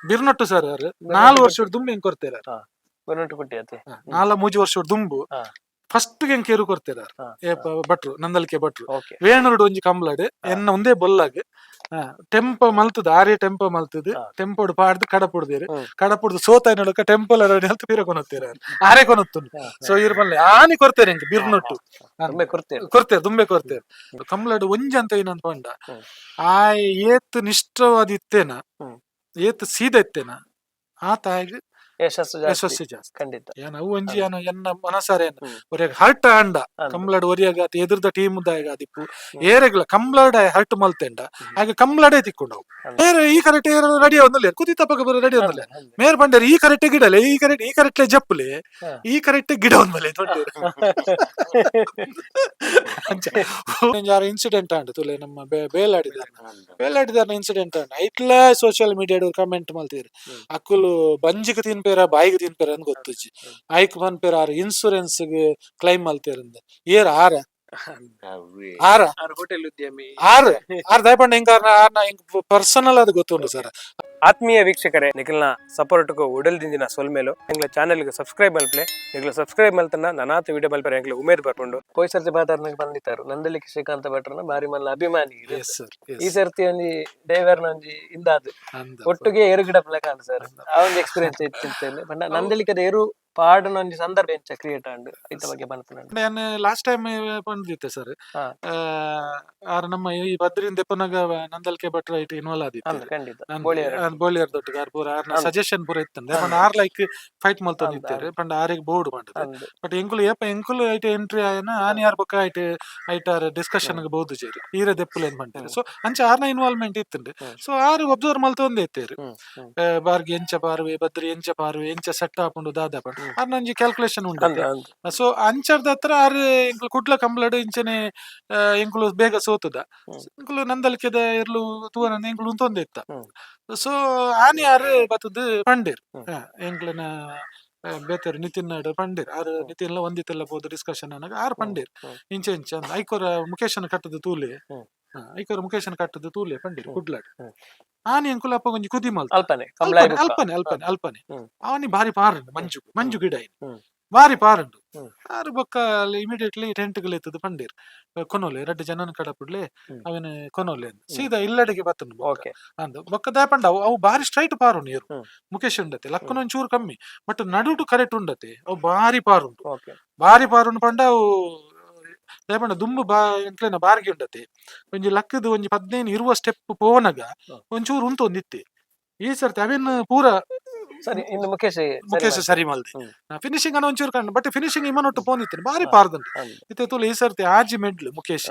ಬಿರ್ನೊಟ್ಟು sir ಆರ್ 4 ವರ್ಷ ದುಂಬು ಹೆಂಗ್ ಕೊಡ್ತೇರ. ಬೆರ್ನೊಟ್ಟು ಕುಟ್ಟಿ ಅತ್ತೆ. ನಾಲ ಮೂಜಿ ವರ್ಷ ದುಂಬು ಫಸ್ಟ್ ಹೆಂಗ್ ಕೇರು ಕೊಡ್ತೇರ ಭಟ್ರು, ನಂದಲ್ಕೆ ಭಟ್ರು. ವೇಣೂರ್ಡು ಒಂಜಿ ಕಂಬ್ಲಡ್ ಎನ್ನ ಒಂದೇ ಬೊಲ್ಲಾಗ್ ಟೆಂಪ ಮಲ್ತದ, ಆರೇ ಟೆಂಪ ಮಲ್ತದ. ಟೆಂಪೋಡು ಪಾಡ್ದು ಕಡಪುಡ್ದೇರು. ಕಡಪುಡ್ದು ಸೋತ ನಡುಕ ಟೆಂಪಲ್ ಅಂತ ಪಿರ ಕೊನತ್ತೇರ, ಆರೇ ಕೊನತ್ತುಂಡು. ಸೊ ಇರ್ ಬಲ್ಲೆ ಆನಿ ಕೊರ್ತೇರೆ ಎಂಕ್ ಬಿರ್ನೊಟ್ಟು. ದುಂಬೆ ಕೊರ್ತೇರು. ಕೊರ್ತೇರು, ದುಂಬೆ ಕೊರ್ತೇರು. ಕಂಬ್ಲಡ್ ಒಂಜಿ ಅಂತ ಏನಂತ ಪಂಡ, ಆ ಏತ್ ನಿಷ್ಠವಾದ ಇತ್ತೇನ, ಏತ್ ಸೀದ ಇತ್ತೇನ, ಆ ತಾಯಿಗೆ ಯಶಸ್ಸು ಜಾಸ್ತಿ. ಯಶಸ್ಸು ಜಾಸ್ತಿ. ಏನ್ ಅವು ಒಂಜಿ ಏನ ಎನ್ನ ಮನಸಾರೆ ಒರಿಯಾಗ ಹರ್ಟ್ ಆಂಡ ಕಂಬ್ಲಡ್ ಒರಿಯಾಗ ಅತ್ ಎದುರ್ದ ಟೀಮ್ ದಾಯಗ ಆದಿಪ್ಪು ಏರೆಗ್ಲ ಕಂಬ್ಲಡ್ ಹರ್ಟ್ ಮಲ್ತೆಂಡ ಆಗ ಕಂಬ್ಲಡೆ ತಿಕ್ಕೊಂಡವು. ಏರ್ ಈ ಕರೆಕ್ಟ್ ಏರ್ ರೆಡಿ ಒಂದಲ್ಲ, ಕುದಿ ತಪ್ಪಕ ಬರೋ ರೆಡಿ ಒಂದಲ್ಲ. ಮೇರ್ ಬಂಡೇರ್ ಈ ಕರೆಕ್ಟ್ ಗಿಡಲೆ, ಈ ಕರೆಕ್ಟ್, ಈ ಕರೆಕ್ಟ್ಲೆ ಜಪ್ಪುಲೆ. ಈ ಕರೆಕ್ಟ್ ಗಿಡ ಒಂದ್ಮೇಲೆ ಯಾರ ಇನ್ಸಿಡೆಂಟ್ ಆಂಡ್ ತುಲೆ ನಮ್ಮ ಬೇಲಾಡಿದಾರ, ಬೇಲಾಡಿದಾರ ಇನ್ಸಿಡೆಂಟ್ ಆಂಡ್ ಐಟ್ಲ social media comment ಮಲ್ತೀರ್. ಅಕ್ಕುಲು ಬಂಜಿಗೆ ತಿನ್ಪೇರ ಬಾಯಿಗೆ ತಿನ್ಪೇರ ಅಂತ ಗೊತ್ತುಜ್ಜಿ. ಐಕ್ ಪನ್ಪೇರ ಆರ್ ಇನ್ಸೂರೆನ್ಸ್ ಕ್ಲೈಮ್ ಮಲ್ತೇರಂದ. ಏರ್ ಆರ ಆರ? ಹೋಟೆಲ್ ಉದ್ಯಮಿ. ಆರ್ ಆರ್ ದಯಪಂಡ ಹಿಂಗ ಆರ್ನ ಹಿಂಗ್ ಪರ್ಸನಲ್ ಅದು ಗೊತ್ತುಂಟು ಸರ್. ಆತ್ಮೀಯ ವೀಕ್ಷಕರೇ, ನಿಖಲ್ನ ಸಪೋರ್ಟ್ಗೂ ಉಡಲ್ ದಿಂಜಿನ ಸೊಲ್ಮೇಲು. ಎಂಗ್ಲ ಚಾನೆಲ್ಗೆ ಸಬ್ಸ್ಕ್ರೈಬ್ ಮಲ್ಪ್ಲೆ. ನಿಗ್ಲ ಸಬ್ಸ್ಕ್ರೈಬ್ ಮಲ್ತನ ನನಾತ ವಿಡಿಯೋ ಮಲ್ಪರೆ ಎಂಗ್ಲ ಉಮೇದ್ ಬರ್ಪುಂಡು. ಪೋಯ್ ಸರ್ತಿ ಬಾತಾರ್ನಗ್ ಬಂದಿತ್ತಾರು ನಂದಲಿಕ್ಕೆ ಶ್ರೀಕಾಂತ ಭಟ್ರನ ಬಾರಿ ಮಲ್ಲ ಅಭಿಮಾನಿ. Yes sir. ಈ ಸರ್ತಿ ಒಂಜಿ ಡೈವರ್ನ ಒಂಜಿ ಇಂದಾದ್ ಒಟ್ಟಿಗೆ ಏರು ಗಿಡ ಕಾಣು ಸರ್, ಆ ಒಂದು ಎಕ್ಸ್ಪೀರಿಯನ್ಸ್ ಇತ್ತು. ಪಂಡ ನಂದಲಿಕದ ಏರು ಪಾಡನ ಒಂಜಿ ಸಂದರ್ಭ ಎಂಚ ಕ್ರಿಯೇಟ್ ಆಂಡ್, ಐತ ಬಗ್ಗೆ ಪನ್ಪುನಂಡು. ನಾನು ಲಾಸ್ಟ್ ಟೈಮ್ ಪಂಡಿತ್ತೆ ಸರ್. ಆರ್ ನಮ್ಮ ಈ ಬದ್ರಿಂದ ದೆಪ್ಪನಾಗ ನಂದಲ್ಕೆ ಭಟ್ರ it involve ಆದಿತ್ತು. ಅಂದ್, ಖಂಡಿತ, ಬೋಳಿಯರ್. ಬೋಳಿಯರ್ ದೊಟ್ಟಿಗೆ ಆರ್ ಪೂರ ಆರ್ನ ಸಜೆಷನ್ ಪೂರ ಇತ್ತಂದೆ. ಪಂಡ are like fight ಮಲ್ತೊಂದು ಇತ್ತಾರೆ ಪಂಡ ಆರಿಗೆ ಬೋರ್ಡ್ ಪಂಡದು. ಬಟ್ ಎಂಕುಲು ಏಪ ಎಂಕುಲು ಐಟ್ ಎಂಟ್ರಿ ಆಯನ ಆನಿ ಆರ್ ಬೊಕ್ಕ ಐಟ್ ಐಟ್ ಆರ್ ಡಿಸ್ಕಷನ್ ಗೆ ಬೋದು ಜೇರಿ ಈರ ದೆಪ್ಪುಲು ಏನ್ ಪಂಡೇರು. ಸೊ ಅಂಚ ಆರ್ನ ಇನ್ವಾಲ್ವ್ಮೆಂಟ್ ಇತ್ತುಂಡು. ಸೊ ಆರ್ ಒಬ್ಸರ್ವ್ ಮಲ್ತೊಂದೇ ಇತ್ತೇರು. ಹ್ಮ್ ಹ್ಮ್ ಬಾರ್ಗೆ ಎಂಚ ಪಾರುವೆ, ಬದ್ರಿ ಎಂಚ ಪಾರುವೆ, ಎಂಚ ಸೆಟ್ ಆಪುಂಡು ದಾದ ಪಂಡ ಆರ್ನ ಒಂಜಿ ಕ್ಯಾಲ್ಕುಲೇಷನ್ ಉಂಡು. ಅಂದ್ ಅಂದ್. ಸೊ ಅಂಚರ್ದ ಹತ್ರ ಆರ್ ಎಂಕುಲು ಕುಡ್ಲ ಕಂಬ್ಲಡ್ ಇಂಚನೆ ಎಂಕುಲು ಬೇಗ ಸೋತದ. ಎಂಕುಲು ನಂದಲ್ಕೆದ ಇರ್ಲು ತೂವನ ಎಂಕುಲು ಉಂತೊಂದೇ ಇತ್ತ. ಸೊ ಆನಿ ಆರ್ ಬತ್ತದು ಪಂಡೇರ್. ಎಂಕ್ಲೆನ ಬೇತೆರ್ ನಿತಿನ್ ನಾಯ್ಡು ಪಂಡೇರ್. ಆರ್ ನಿತಿನ್ ಒಂದಿತ್ತೆಲ್ಲ ಪೋದು ಡಿಸ್ಕಷನ್ ಅನ್ನಾಗ ಆರ್ ಪಂಡೇರ್ ಇಂಚ ಇಂಚ ಅಂದ್. ಐಕೊರ ಮುಖೇಶನ ಕಟ್ಟದ ತೂಲೆ, ಐಕೊರ ಮುಖೇಶನ ಕಟ್ಟದ ತೂಲೆ ಪಂಡೇರ್ ಕುಡ್ಲಾಡ್. ಆನಿ ಎಂಕುಲು ಅಪ್ಪ ಒಂಜಿ ಕುದಿ ಮಲ್ತ. ಅಲ್ಪನೆ ಕಂಬ್ಲಾಯಿ. ಅಲ್ಪನೆ ಅಲ್ಪನೆ ಅಲ್ಪನೆ ಅಲ್ಪನೆ. ಅವನಿ ಬಾರಿ ಪಾರುಂಡು, ಮಂಜು ಮಂಜು ಗಿಡ ಇನಿ. ಬಾರಿ ಪಾರುಂಡು. ಆರು ಬೊಕ್ಕ ಇಮಿಡಿಯೇಟ್ಲಿ ಟೆಂಟ್ ಗಳು ಪಂಡೇರ್ ಕೊನೋಲೆ ರಡ್ಡ್ ಜನನ ಕಡಪುಡ್ಲೆ. ಅವನ ಕೊನೋಲೆ ಅಂದ್ ಸೀದಾ ಇಲ್ಲಡೆಗೆ ಬತ್ತುಂಡು ಬೊಕ್ಕ. ಅಂದ್ ಬೊಕ್ಕ ದಾಯಪಂಡ ಅವು ಅವು ಬಾರಿ ಸ್ಟ್ರೈಟ್ ಪಾರುಂಡು ನೀರು. ಮುಖೇಶ್ ಉಂಡತೆ ಲಕ್ಕನ ಒಂಚೂರು ಕಮ್ಮಿ, ಬಟ್ ನಡುಟು ಕರೆಕ್ಟ್ ಉಂಡತೆ, ಅವು ಬಾರಿ ಪಾರುಂಡು. ಬಾರಿ ಪಾರುಂಡು ಪಂಡ ಅವು ದಾಯಪಂಡ ದುಂಬು ಬಾ ಎಂಕ್ಲೆನ ಬಾರ್ಗಿ ಉಂಡತೆ ಒಂಜಿ ಲಕ್ಕದ ಒಂಜಿ 15 ಇರುವ ಸ್ಟೆಪ್ ಪೋನಗ ಒಂಚೂರು ಉಂತೊಂದಿತ್ತೆ. ಈ ಸರ್ತಿ ಅವೇನ್ ಪೂರ ಸರಿ, ಇನ್ನು ಮುಖೇಶ್ ಸರಿ. ಮುಖೇಶ್ ಸರಿ ಮಲ್ದೆ. ಫಿನಿಶಿಂಗ್ ಅನ್ನ ಒಂಚೂರು ಕಂಡು, ಬಟ್ ಫಿನಿಶಿಂಗ್ ಇಮನೊಟ್ಟು ಪೋನಿತ್ತು, ಬಾರಿ ಪಾರ್ದಂಡು. ಇತ್ತೆ ತೂಲೆ, ಈ ಸರ್ತಿ ಆಜಿ ಮೆಡ್ಲು ಮುಖೇಶ್,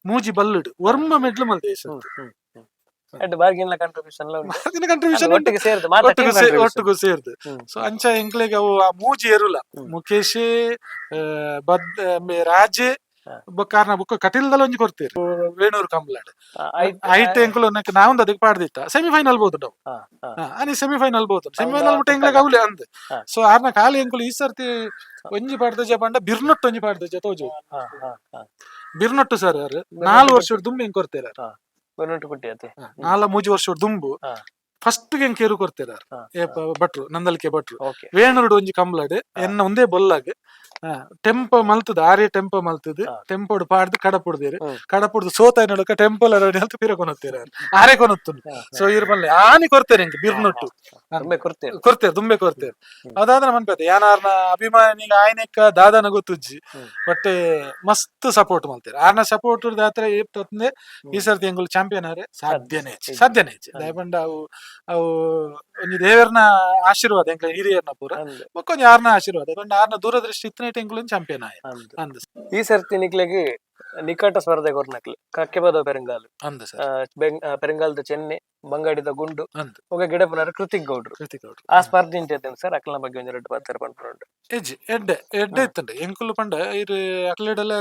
ಮೂಜಿ ಬಲ್ಲುಡು ವರ್ಮ ಮೆಡ್ಲು ಮಲ್ದೆ ಈ ಸರ್ತಿ. ಹ್ಮ್ ಹ್ಮ್ ಹ್ಮ್ ಬಾರ್ಗಿನ್ಲ ಕಾಂಟ್ರಿಬ್ಯೂಷನ್ ಲ ಉಂಟು. ಬಾರ್ಗಿನ ಕಂಟ್ರಿಬ್ಯೂಷನ್. ಒಟ್ಟಿಗೆ ಸೇರ್ದು ಮಾತ ಒಟ್ಟಿಗೆ team contribution. ಒಟ್ಟಿಗೂ ಸೇರ್ದು. ಸೊ ಅಂಚ ಎಂಕ್ಲೆಗ್ ಅವು ಆ ಮೂಜಿ ಎರುಲ ಮುಖೇಶ್ ಬದ್ ರಾಜೆ ಬೊಕ್ಕ ಆರ್ನ ಬೊಕ್ಕ ಕಟೀಲ್ದಲ್ಲ ಒಂಜಿ ಕೊರ್ತೀರ್ ವೇಣೂರು ಕಂಬ್ಲಾಡ್. ಐಟ್ ಎಂಕುಲು ನಾವೊಂದು ಅದಕ್ಕೆ ಪಾಡ್ದಿತ್ತ ಸೆಮಿಫೈನಲ್ ಬೋದು ನಾವು. ಹಾ, ಹಾ. ಅನಿ ಸೆಮಿಫೈನಲ್ ಬೋದು, ಸೆಮಿಫೈನಲ್ ಮುಟ್ಟ ಎಂಕ್ಲೆಗ್ ಅವಲೆ ಅಂದ್. ಸೊ ಆರ್ನ ಖಾಲಿ ಎಂಕುಲು ಈ ಸರ್ತಿ ಒಂಜಿ ಪಾಡ್ದಜ ಪಂಡ ಬಿರ್ನೊಟ್ಟು ಒಂಜಿ ಪಾಡ್ದಜ ತೋಜು. ಹಾ, ಹಾ, ಹಾ. ಬಿರ್ನೊಟ್ಟು ಸರ್ ಆರ್ 4 ವರ್ಷ ದುಂಬು ಹೆಂಗ್ ಕೊಡ್ತೇರ. ಬೆರ್ನೊಟ್ಟು ಕುಟ್ಟಿ ಅತ್ತೆ. ನಾಲ ಮೂಜಿ ವರ್ಷ ದುಂಬು ಫಸ್ಟ್ ಹೆಂಗ್ ಕೇರು ಕೊಡ್ತೇರ ಭಟ್ರು, ನಂದಲ್ಕೆ ಭಟ್ರು. ವೇಣೂರ್ಡು ಒಂಜಿ ಕಂಬ್ಲಡ್ ಎನ್ನ ಒಂದೇ ಬೊಲ್ಲಾಗ್ ಟೆಂಪ ಮಲ್ತದ, ಆರೇ ಟೆಂಪ ಮಲ್ತದ. ಟೆಂಪೋಡು ಪಾಡ್ದು ಕಡಪುಡ್ದೇರು. ಕಡಪುಡ್ದು ಸೋತ ನಡುಕ ಟೆಂಪಲ್ ಅಂತ ಪಿರ ಕೊನತ್ತೇರ, ಆರೇ ಕೊನತ್ತುಂಡು. ಸೊ ಇರ್ ಬಲ್ಲೆ ಆನಿ ಕೊರ್ತೇರೆ ಎಂಕ್ ಬಿರ್ನೊಟ್ಟು. ದುಂಬೆ ಕೊರ್ತೇರು. ಕೊರ್ತೇರು, ದುಂಬೆ ಕೊರ್ತೇರು. ಅದಾದ್ರ ಮನ್ಪೇತೆ ಯಾನಾರ್ನ ಅಭಿಮಾನಿಗ ಆಯ್ನೆಕ್ಕ ದಾದನ ಗೊತ್ತುಜ್ಜಿ. ಬಟ್ ಮಸ್ತ್ ಸಪೋರ್ಟ್ ಮಲ್ತೇರು. ಆರ್ನ ಸಪೋರ್ಟ್ ದಾತ್ರ ತಂದೆ ಈ ಸರ್ತಿ ಎಂಗುಲು ಚಾಂಪಿಯನ್ ಆರೆ ಸಾಧ್ಯನೇ ಇಜ್ಜಿ. ಸಾಧ್ಯನೇ ಇಜ್ಜಿ. ದಯಪಂಡ ಅವು ಅವು ಒಂಜಿ ದೇವರ್ನ ಆಶೀರ್ವಾದ ಎಂಕ್ಲೆ ಹಿರಿಯರ್ನ ಪೂರ ಬೊಕ್ಕ ಒಂಜಿ ಆರ್ನ ಆಶೀರ್ವಾದ. ಪಂಡ ಆರ್ನ ದೂರದೃಷ್ಟಿ ಇತ್ತನೇಟ್ ಎಂಕುಲು ಚಾಂಪಿಯನ್ ಆಯ ಅಂದ್. ಈ ಸರ್ತಿ ನಿಕ್ಲೆಗ್ ನಿಕಟ ಸ್ಪರ್ಧೆ ಕೊರ್ನಕ್ಲೆ ಕಕ್ಕೆಬದ ಪೆರಂಗಾಲು. ಅಂದ್ ಸರ್. ಪೆರಂಗಾಲದ ಚೆನ್ನೆ ಬಂಗಾಡಿದ ಗುಂಡು. ಅಂದ್. ఒక ಗಿಡಪುನರ ಕೃತಿಕ್ ಗೌಡ್ರು. ಕೃತಿಕ್ ಗೌಡ್ರು. ಆ ಸ್ಪರ್ಧೆ ಇಂಚ ಸರ್, ಅಕ್ಲನ ಬಗ್ಗೆ ಒಂಜಿ ರಡ್ಡ್ ಪಾತೆರ ಪನ್ಪುನುಂಡು. ಎಜ್ಜಿ ಎಡ್ಡೆ ಎಡ್ಡೆ ಇತ್ತಂಡೆ ಎಂಕುಲು. ಪಂಡ ಇರ್ ಅಕ್ಲೆಡೆಲ್ಲ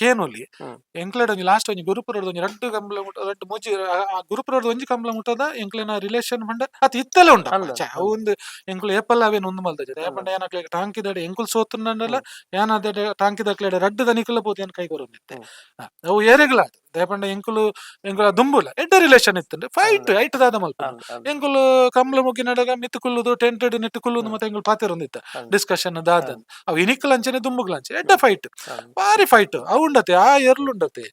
ಕೇನೊಲಿ. ಎಂಕ್ಲೆಡ್ ಒಂಜಿ ಲಾಸ್ಟ್ ಒಂಜಿ ಗುರುಪುರದ ಒಂಜಿ ರಡ್ಡ್ ಕಂಬ್ಲ ಮುಟ್ಟ, ರಡ್ಡ್ ಮೂಜಿ ಆ ಗುರುಪುರದ ಒಂಜಿ ಕಂಬ್ಲ ಮುಟ್ಟದ ಎಂಕ್ಲೆನ ರಿಲೇಷನ್ ಪಂಡ ಅತ್ ಇತ್ತಲೇ ಉಂಡು. ಛೆ, ಅವು ಒಂದು ಎಂಕುಲು ಏಪಲ್ಲ ಅವೇನ್ ಒಂದು ಮಲ್ದಜೆ. ಪಂಡ ಏನ್ ಅಕ್ಲೆಗ್ ಟಾಂಕಿದಡೆ ಎಂಕುಲು ಸೋತುಂಡಲ, ಏನಾದ ಟಾಂಕಿದ ಅಕ್ಲೆಡ ರಡ್ಡ್ ದನಿಕುಲ ಪೋತು ಏನ್ ಕೈ ಕೊರೊಂದಿತ್ತೆ. ಅವು ಏರೆಗ್ಲ ದಯಪಂಡ ಎಂಕುಲು ಎಂಕುಲ ದುಂಬುಲ ಎಡ್ಡೆ ರಿಲೇಷನ್ ಇತ್ತುಂಡು ಫೈಟ್ ಐಟ್ ದಾದ ಮಲ್ಪ ಅಂದ್ ಅಂದ್. ಎಂಕುಲು ಕಂಬ್ಲ ಮುಗಿನಡಗ ಮಿತ್ತು ಕುಲ್ಲುದು ಟೆಂಟ್ ನೆಟ್ಟು ಕುಲ್ಲುದು ಮತ್ತೆ ಎಂಕುಲು ಪಾತೆರೊಂದಿತ್ತ ಡಿಸ್ಕಷನ್ ದಾದ ಅವು ಇನಿಕ್ಲ ಅಂಚನೆ ದುಂಬುಗ್ಲ ಅಂಚೆ ಎಡ್ಡೆ ಫೈಟ್ ಬಾರಿ ಫೈಟ್ ಅವು ಉಂಡತೆ ಆ ಎರ್ಲು ಉಂಡತೆ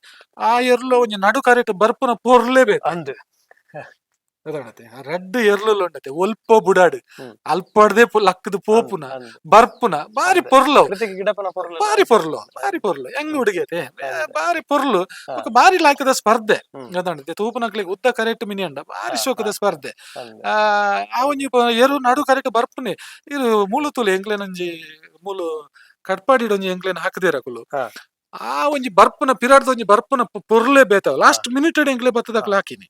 ಆ ಎರ್ಲು ಒಂಜಿ ನಡು ಕರೆಟ್ ಬರ್ಪುನ ಪೊರ್ಲೇ ಬೇಕು ಅಂದ್ ಗೊತ್ತಾಗತ್ತೆ ಆ ರಡ್ಡ್ ಎರ್ಲುಲು ಉಂಡತೆ ಒಲ್ಪ ಬುಡಾಡು ಅಲ್ಪಡ್ದೆ ಲಕ್ಕದ ಪೋಪುನ ಬರ್ಪುನ ಬಾರಿ ಪೊರ್ಲು ಅವು. ಕೃತಿಗೆ ಗಿಡಪನ ಪೊರ್ಲು ಬಾರಿ ಪೊರ್ಲು ಬಾರಿ ಪೊರ್ಲು ಹೆಂಗ್ ಹುಡುಗತೆ ಬಾರಿ ಪೊರ್ಲು ಬೊಕ ಬಾರಿ ಲಾಯ್ಕದ ಸ್ಪರ್ಧೆ ಗೊತ್ತಾಂಡತೆ ತೂಪುನಕ್ಲೆಗ್ ಉದ್ದ ಕರೆಕ್ಟ್ ಮಿನಿ ಅಂಡ ಬಾರಿ ಶೋಕದ ಸ್ಪರ್ಧೆ. ಆ ಆ ಒಂಜಿ ಎರು ನಡು ಕರೆಕ್ಟ್ ಬರ್ಪುನೆ ಇರು ಮೂಲು ತೂಲೆ ಎಂಕ್ಲೆನೊಂಜಿ ಮೂಲು ಕಟ್ಪಾಡಿಡ್ ಒಂಜಿ ಎಂಕ್ಲೆನ್ ಹಾಕದೇರ್ ಅಕುಲು. ಆ ಒಂಜಿ ಬರ್ಪುನ ಪಿರಾಡ್ದ ಒಂಜಿ ಬರ್ಪುನ ಪೊರ್ಲೇ ಬೇತಾವ್ ಲಾಸ್ಟ್ ಮಿನಿಟ್ ಎಂಕ್ಲೆ ಬತ್ತದಕ್ಲು ಹಾಕಿನಿ.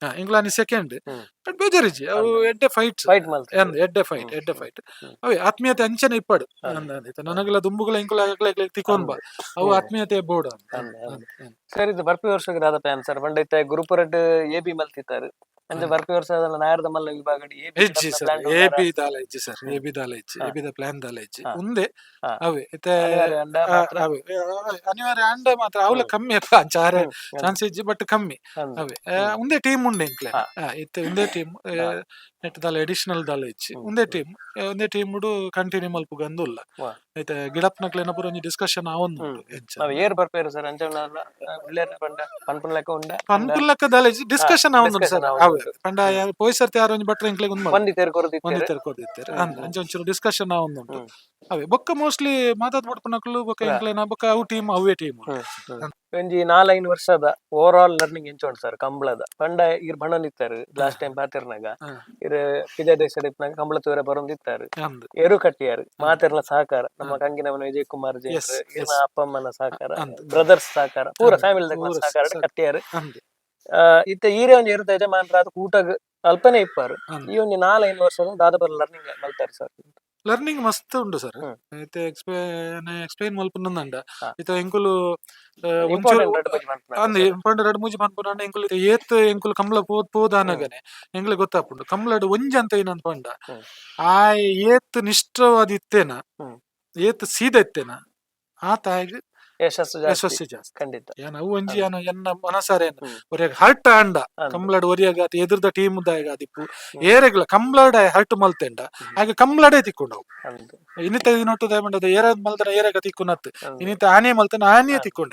ಎಂಕ್ಲಾನಿ ಸೆಕೆಂಡ್ ಬಟ್ ಬೇಜಾರಿಜ್ಜಿ ಅವು ಎಡ್ಡೆ ಫೈಟ್ಸ್ ಫೈಟ್ ಮಲ್ತ ಎಡ್ಡೆ ಫೈಟ್ ಎಡ್ಡೆ ಫೈಟ್ ಅವೇ ಆತ್ಮೀಯತೆ ಅಂಚನೆ ಇಪ್ಪಡು ನನಗಲ ದುಂಬುಗಳ ಎಂಕುಲ ತಿಕೊಂಬ ಅವು ಆತ್ಮೀಯತೆ ಬೋರ್ಡ್. ಸರ್ ಇದು ಬರ್ಪಿ ವರ್ಷಕ್ಕೆ ದಾದ ಪ್ಲಾನ್ ಸರ್ ಪಂಡ ಇತ್ತೆ ಗುರುಪುರಡ್ ಎ ಬಿ ಮಲ್ತಿತ್ತಾರೆ ಅಂಚ ಬರ್ಪಿ ವರ್ಷ ನಾಯರ್ದ ಮಲ್ಲ ವಿಭಾಗ ಎ ಬಿ ಇಜ್ಜಿ sir A B ದಾಲ ಇಜ್ಜಿ sir A B ದಾಲ ಇಜ್ಜಿ ಎ ಬಿ the plan ದಾಲ ಇಜ್ಜಿ ಉಂದೆ ಅವೇ ಇತ್ತೆ ಅವೇ ಅನಿವಾರ್ಯ ಅಂಡ ಮಾತ್ರ ಅವಲ ಕಮ್ಮಿ ಅಪ್ಪ ಅಂಚಾರೆ ಚಾನ್ಸ್ ಇಜ್ಜಿ ಬಟ್ ಕಮ್ಮಿ ಅವೇ ಉಂದೆ ಟೀಮ್ ಉಂಡೆ ಎಂಕ್ಲೆ ಇತ್ತೆ ಉಂದೆ ಟೀಮ್ ನೆಟ್ ದಾಲ ಅಡಿಷನಲ್ ದಾಲ ಇಜ್ಜಿ ಉಂದೆ ಟೀಮ್ ಉಂದೆ ಟೀಮ್ ಕಂಟಿನ್ಯೂ ಮಲ್ಪುಗ ಅಂದುಲ್ಲ ಇತ್ತೆ ಗಿಡಪ್ನಕ್ಲೆನ ಪೂರ ಒಂಜಿ ಡಿಸ್ಕಷನ್ ಆವೊಂದು ಅವ್ ಏರ್ ಬರ್ಪೇರು ಸರ್ ಅಂಚ ಪಂಡ ಪನ್ಪುನ ಲೆಕ್ಕ ಉಂಡ ಪನ್ಪುನ ಲೆಕ್ಕ ದಾಲ ಇಜ್ಜಿ ಡಿಸ್ಕಷನ್ ಆವೊಂದು ಸರ್ ಅವೇ ಪಂಡ ಪೋಯ್ ಸರ್ತಿ ಯಾರು ಒಂಜಿ ಭಟ್ರ ಎಂಕ್ಲೆಗ್ ಒಂದು ಒಂದಿತ್ತೇರು ಕೊರ್ದಿತ್ತೇರು ಒಂದಿತ್ತೇರು ಕೊರ್ದಿತ್ತೇರು ಅಂಚ ಒಂಚೂರು ಡಿಸ್ಕಷನ್ ಆವೊಂದುಂಟು ಅವೇ ಬೊಕ್ಕ ಮೋಸ್ಟ್ಲಿ ಮಾತಾದ್ ಬುಡ್ಪುನಕ್ಲು ಬೊಕ್ಕ ಎಂಕ್ಲೆನ ಬೊಕ್ಕ ಅವು ಟೀಮ್ ಅವೇ ಟೀಮ್. ಒಂಜಿ ನಾಲೈನ್ ವರ್ಷದ over all learning ಎಂಚ ಉಂಟು ಸರ್ ಕಂಬಳದ ಪಂಡ ಇರ್ ಬಣ್ಣೊಂದಿತ್ತಾರೆ ಲಾಸ್ಟ್ ಟೈಮ್ ಪಾತಿರ್ನಾಗ ಇರ್ ಪಿಜಾ ದೇಶಡ್ ಇಪ್ಪನಾಗ ಕಂಬಳ ತೂರ ಬರೊಂದಿತ್ತಾರೆ ಎರು ಕಟ್ಟಿಯಾರು ಮಾತೆರ್ನ ಸಹಕಾರ ನಮ್ಮ ಕಂಗಿನವನ ವಿಜಯ್ ಕುಮಾರ್ ಜೈನ್ ಇರ್ನ ಅಪ್ಪ ಅಮ್ಮನ ಸಹಕಾರ ಬ್ರದರ್ಸ್ ಸಹಕಾರ ಪೂರ ಫ್ಯಾಮಿಲಿ ಸಹಕಾರ ಕಟ್ಟಿಯಾರು. ಇತ್ತೆ ಈರೇ ಒಂಜಿ ಎರುತ ಯಜಮಾನರಾದ ಕೂಟಗ್ ಅಲ್ಪನೆ ಇಪ್ಪಾರು ಈ ಒಂಜಿ ನಾಲೈನ್ ವರ್ಷದ ದಾದಬರ್ ಲರ್ನಿಂಗ್ ಮಲ್ತಾರೆ ಸರ್. ಲರ್ನಿಂಗ್ ಮಸ್ತ್ ಉಂಡು ಸರ್ ಇತ್ತೆ ಎಕ್ಸ್ಪ್ಲೈನ್ ಮಲ್ಪುನಂದ ಇತ್ತೆ ಎಂಕುಲು ಒಂಚೂರು ಅಂದ್ ಇಂಪಾರ್ಟೆಂಟ್ ರಡ್ಡ್ ಮೂಜಿ ಪನ್ಪುನ ಎಂಕುಲು ಏತ್ ಎಂಕುಲು ಕಂಬ್ಳ ಪೋದ್ ಪೋದಾನಗನೆ ಎಂಕ್ಲೆ ಗೊತ್ತಾಪುಂಡು ಕಂಬ್ಳಡ್ ಒಂಜಿ ಅಂತ ಏನಂತ ಪಂಡ ಆ ಏತ್ ನಿಷ್ಠವಾದ ಇತ್ತೇನ ಏತ್ ಸೀದ ಇತ್ತೇನ ಆ ತಾಯಿಗ್ ಯಶಸ್ಸು ಯಶಸ್ಸು ಜಾಸ್ತಿ ಖಂಡಿತ. ಏನ್ ಅವು ಒಂಜಿ ಏನ ಎನ್ನ ಮನಸಾರೆ ಒರಿಯಾಗ ಹರ್ಟ್ ಆಂಡ ಕಂಬ್ಳಡ್ ಒರಿಯಾಗ ಆತ ಎದುರ್ದ ಟೀಮ್ ದಾಯಗ ಆದಿಪ್ಪು ಏರೆಗ್ಲ ಕಂಬ್ಳಡ್ ಹರ್ಟ್ ಮಲ್ತೆಂಡ ಆಗ ಕಂಬ್ಳಡೆ ತಿಕ್ಕೊಂಡವು ಇನ್ನಿತ ದಿನೊಟ್ಟು ದಯಮಂಡದ ಏರ ಮಲ್ತನ ಏರೆಗ ತಿಕ್ಕುನತ್ ಇನ್ನಿತ ಆನೆ ಮಲ್ತನ ಆನೆ ತಿಕ್ಕೊಂಡ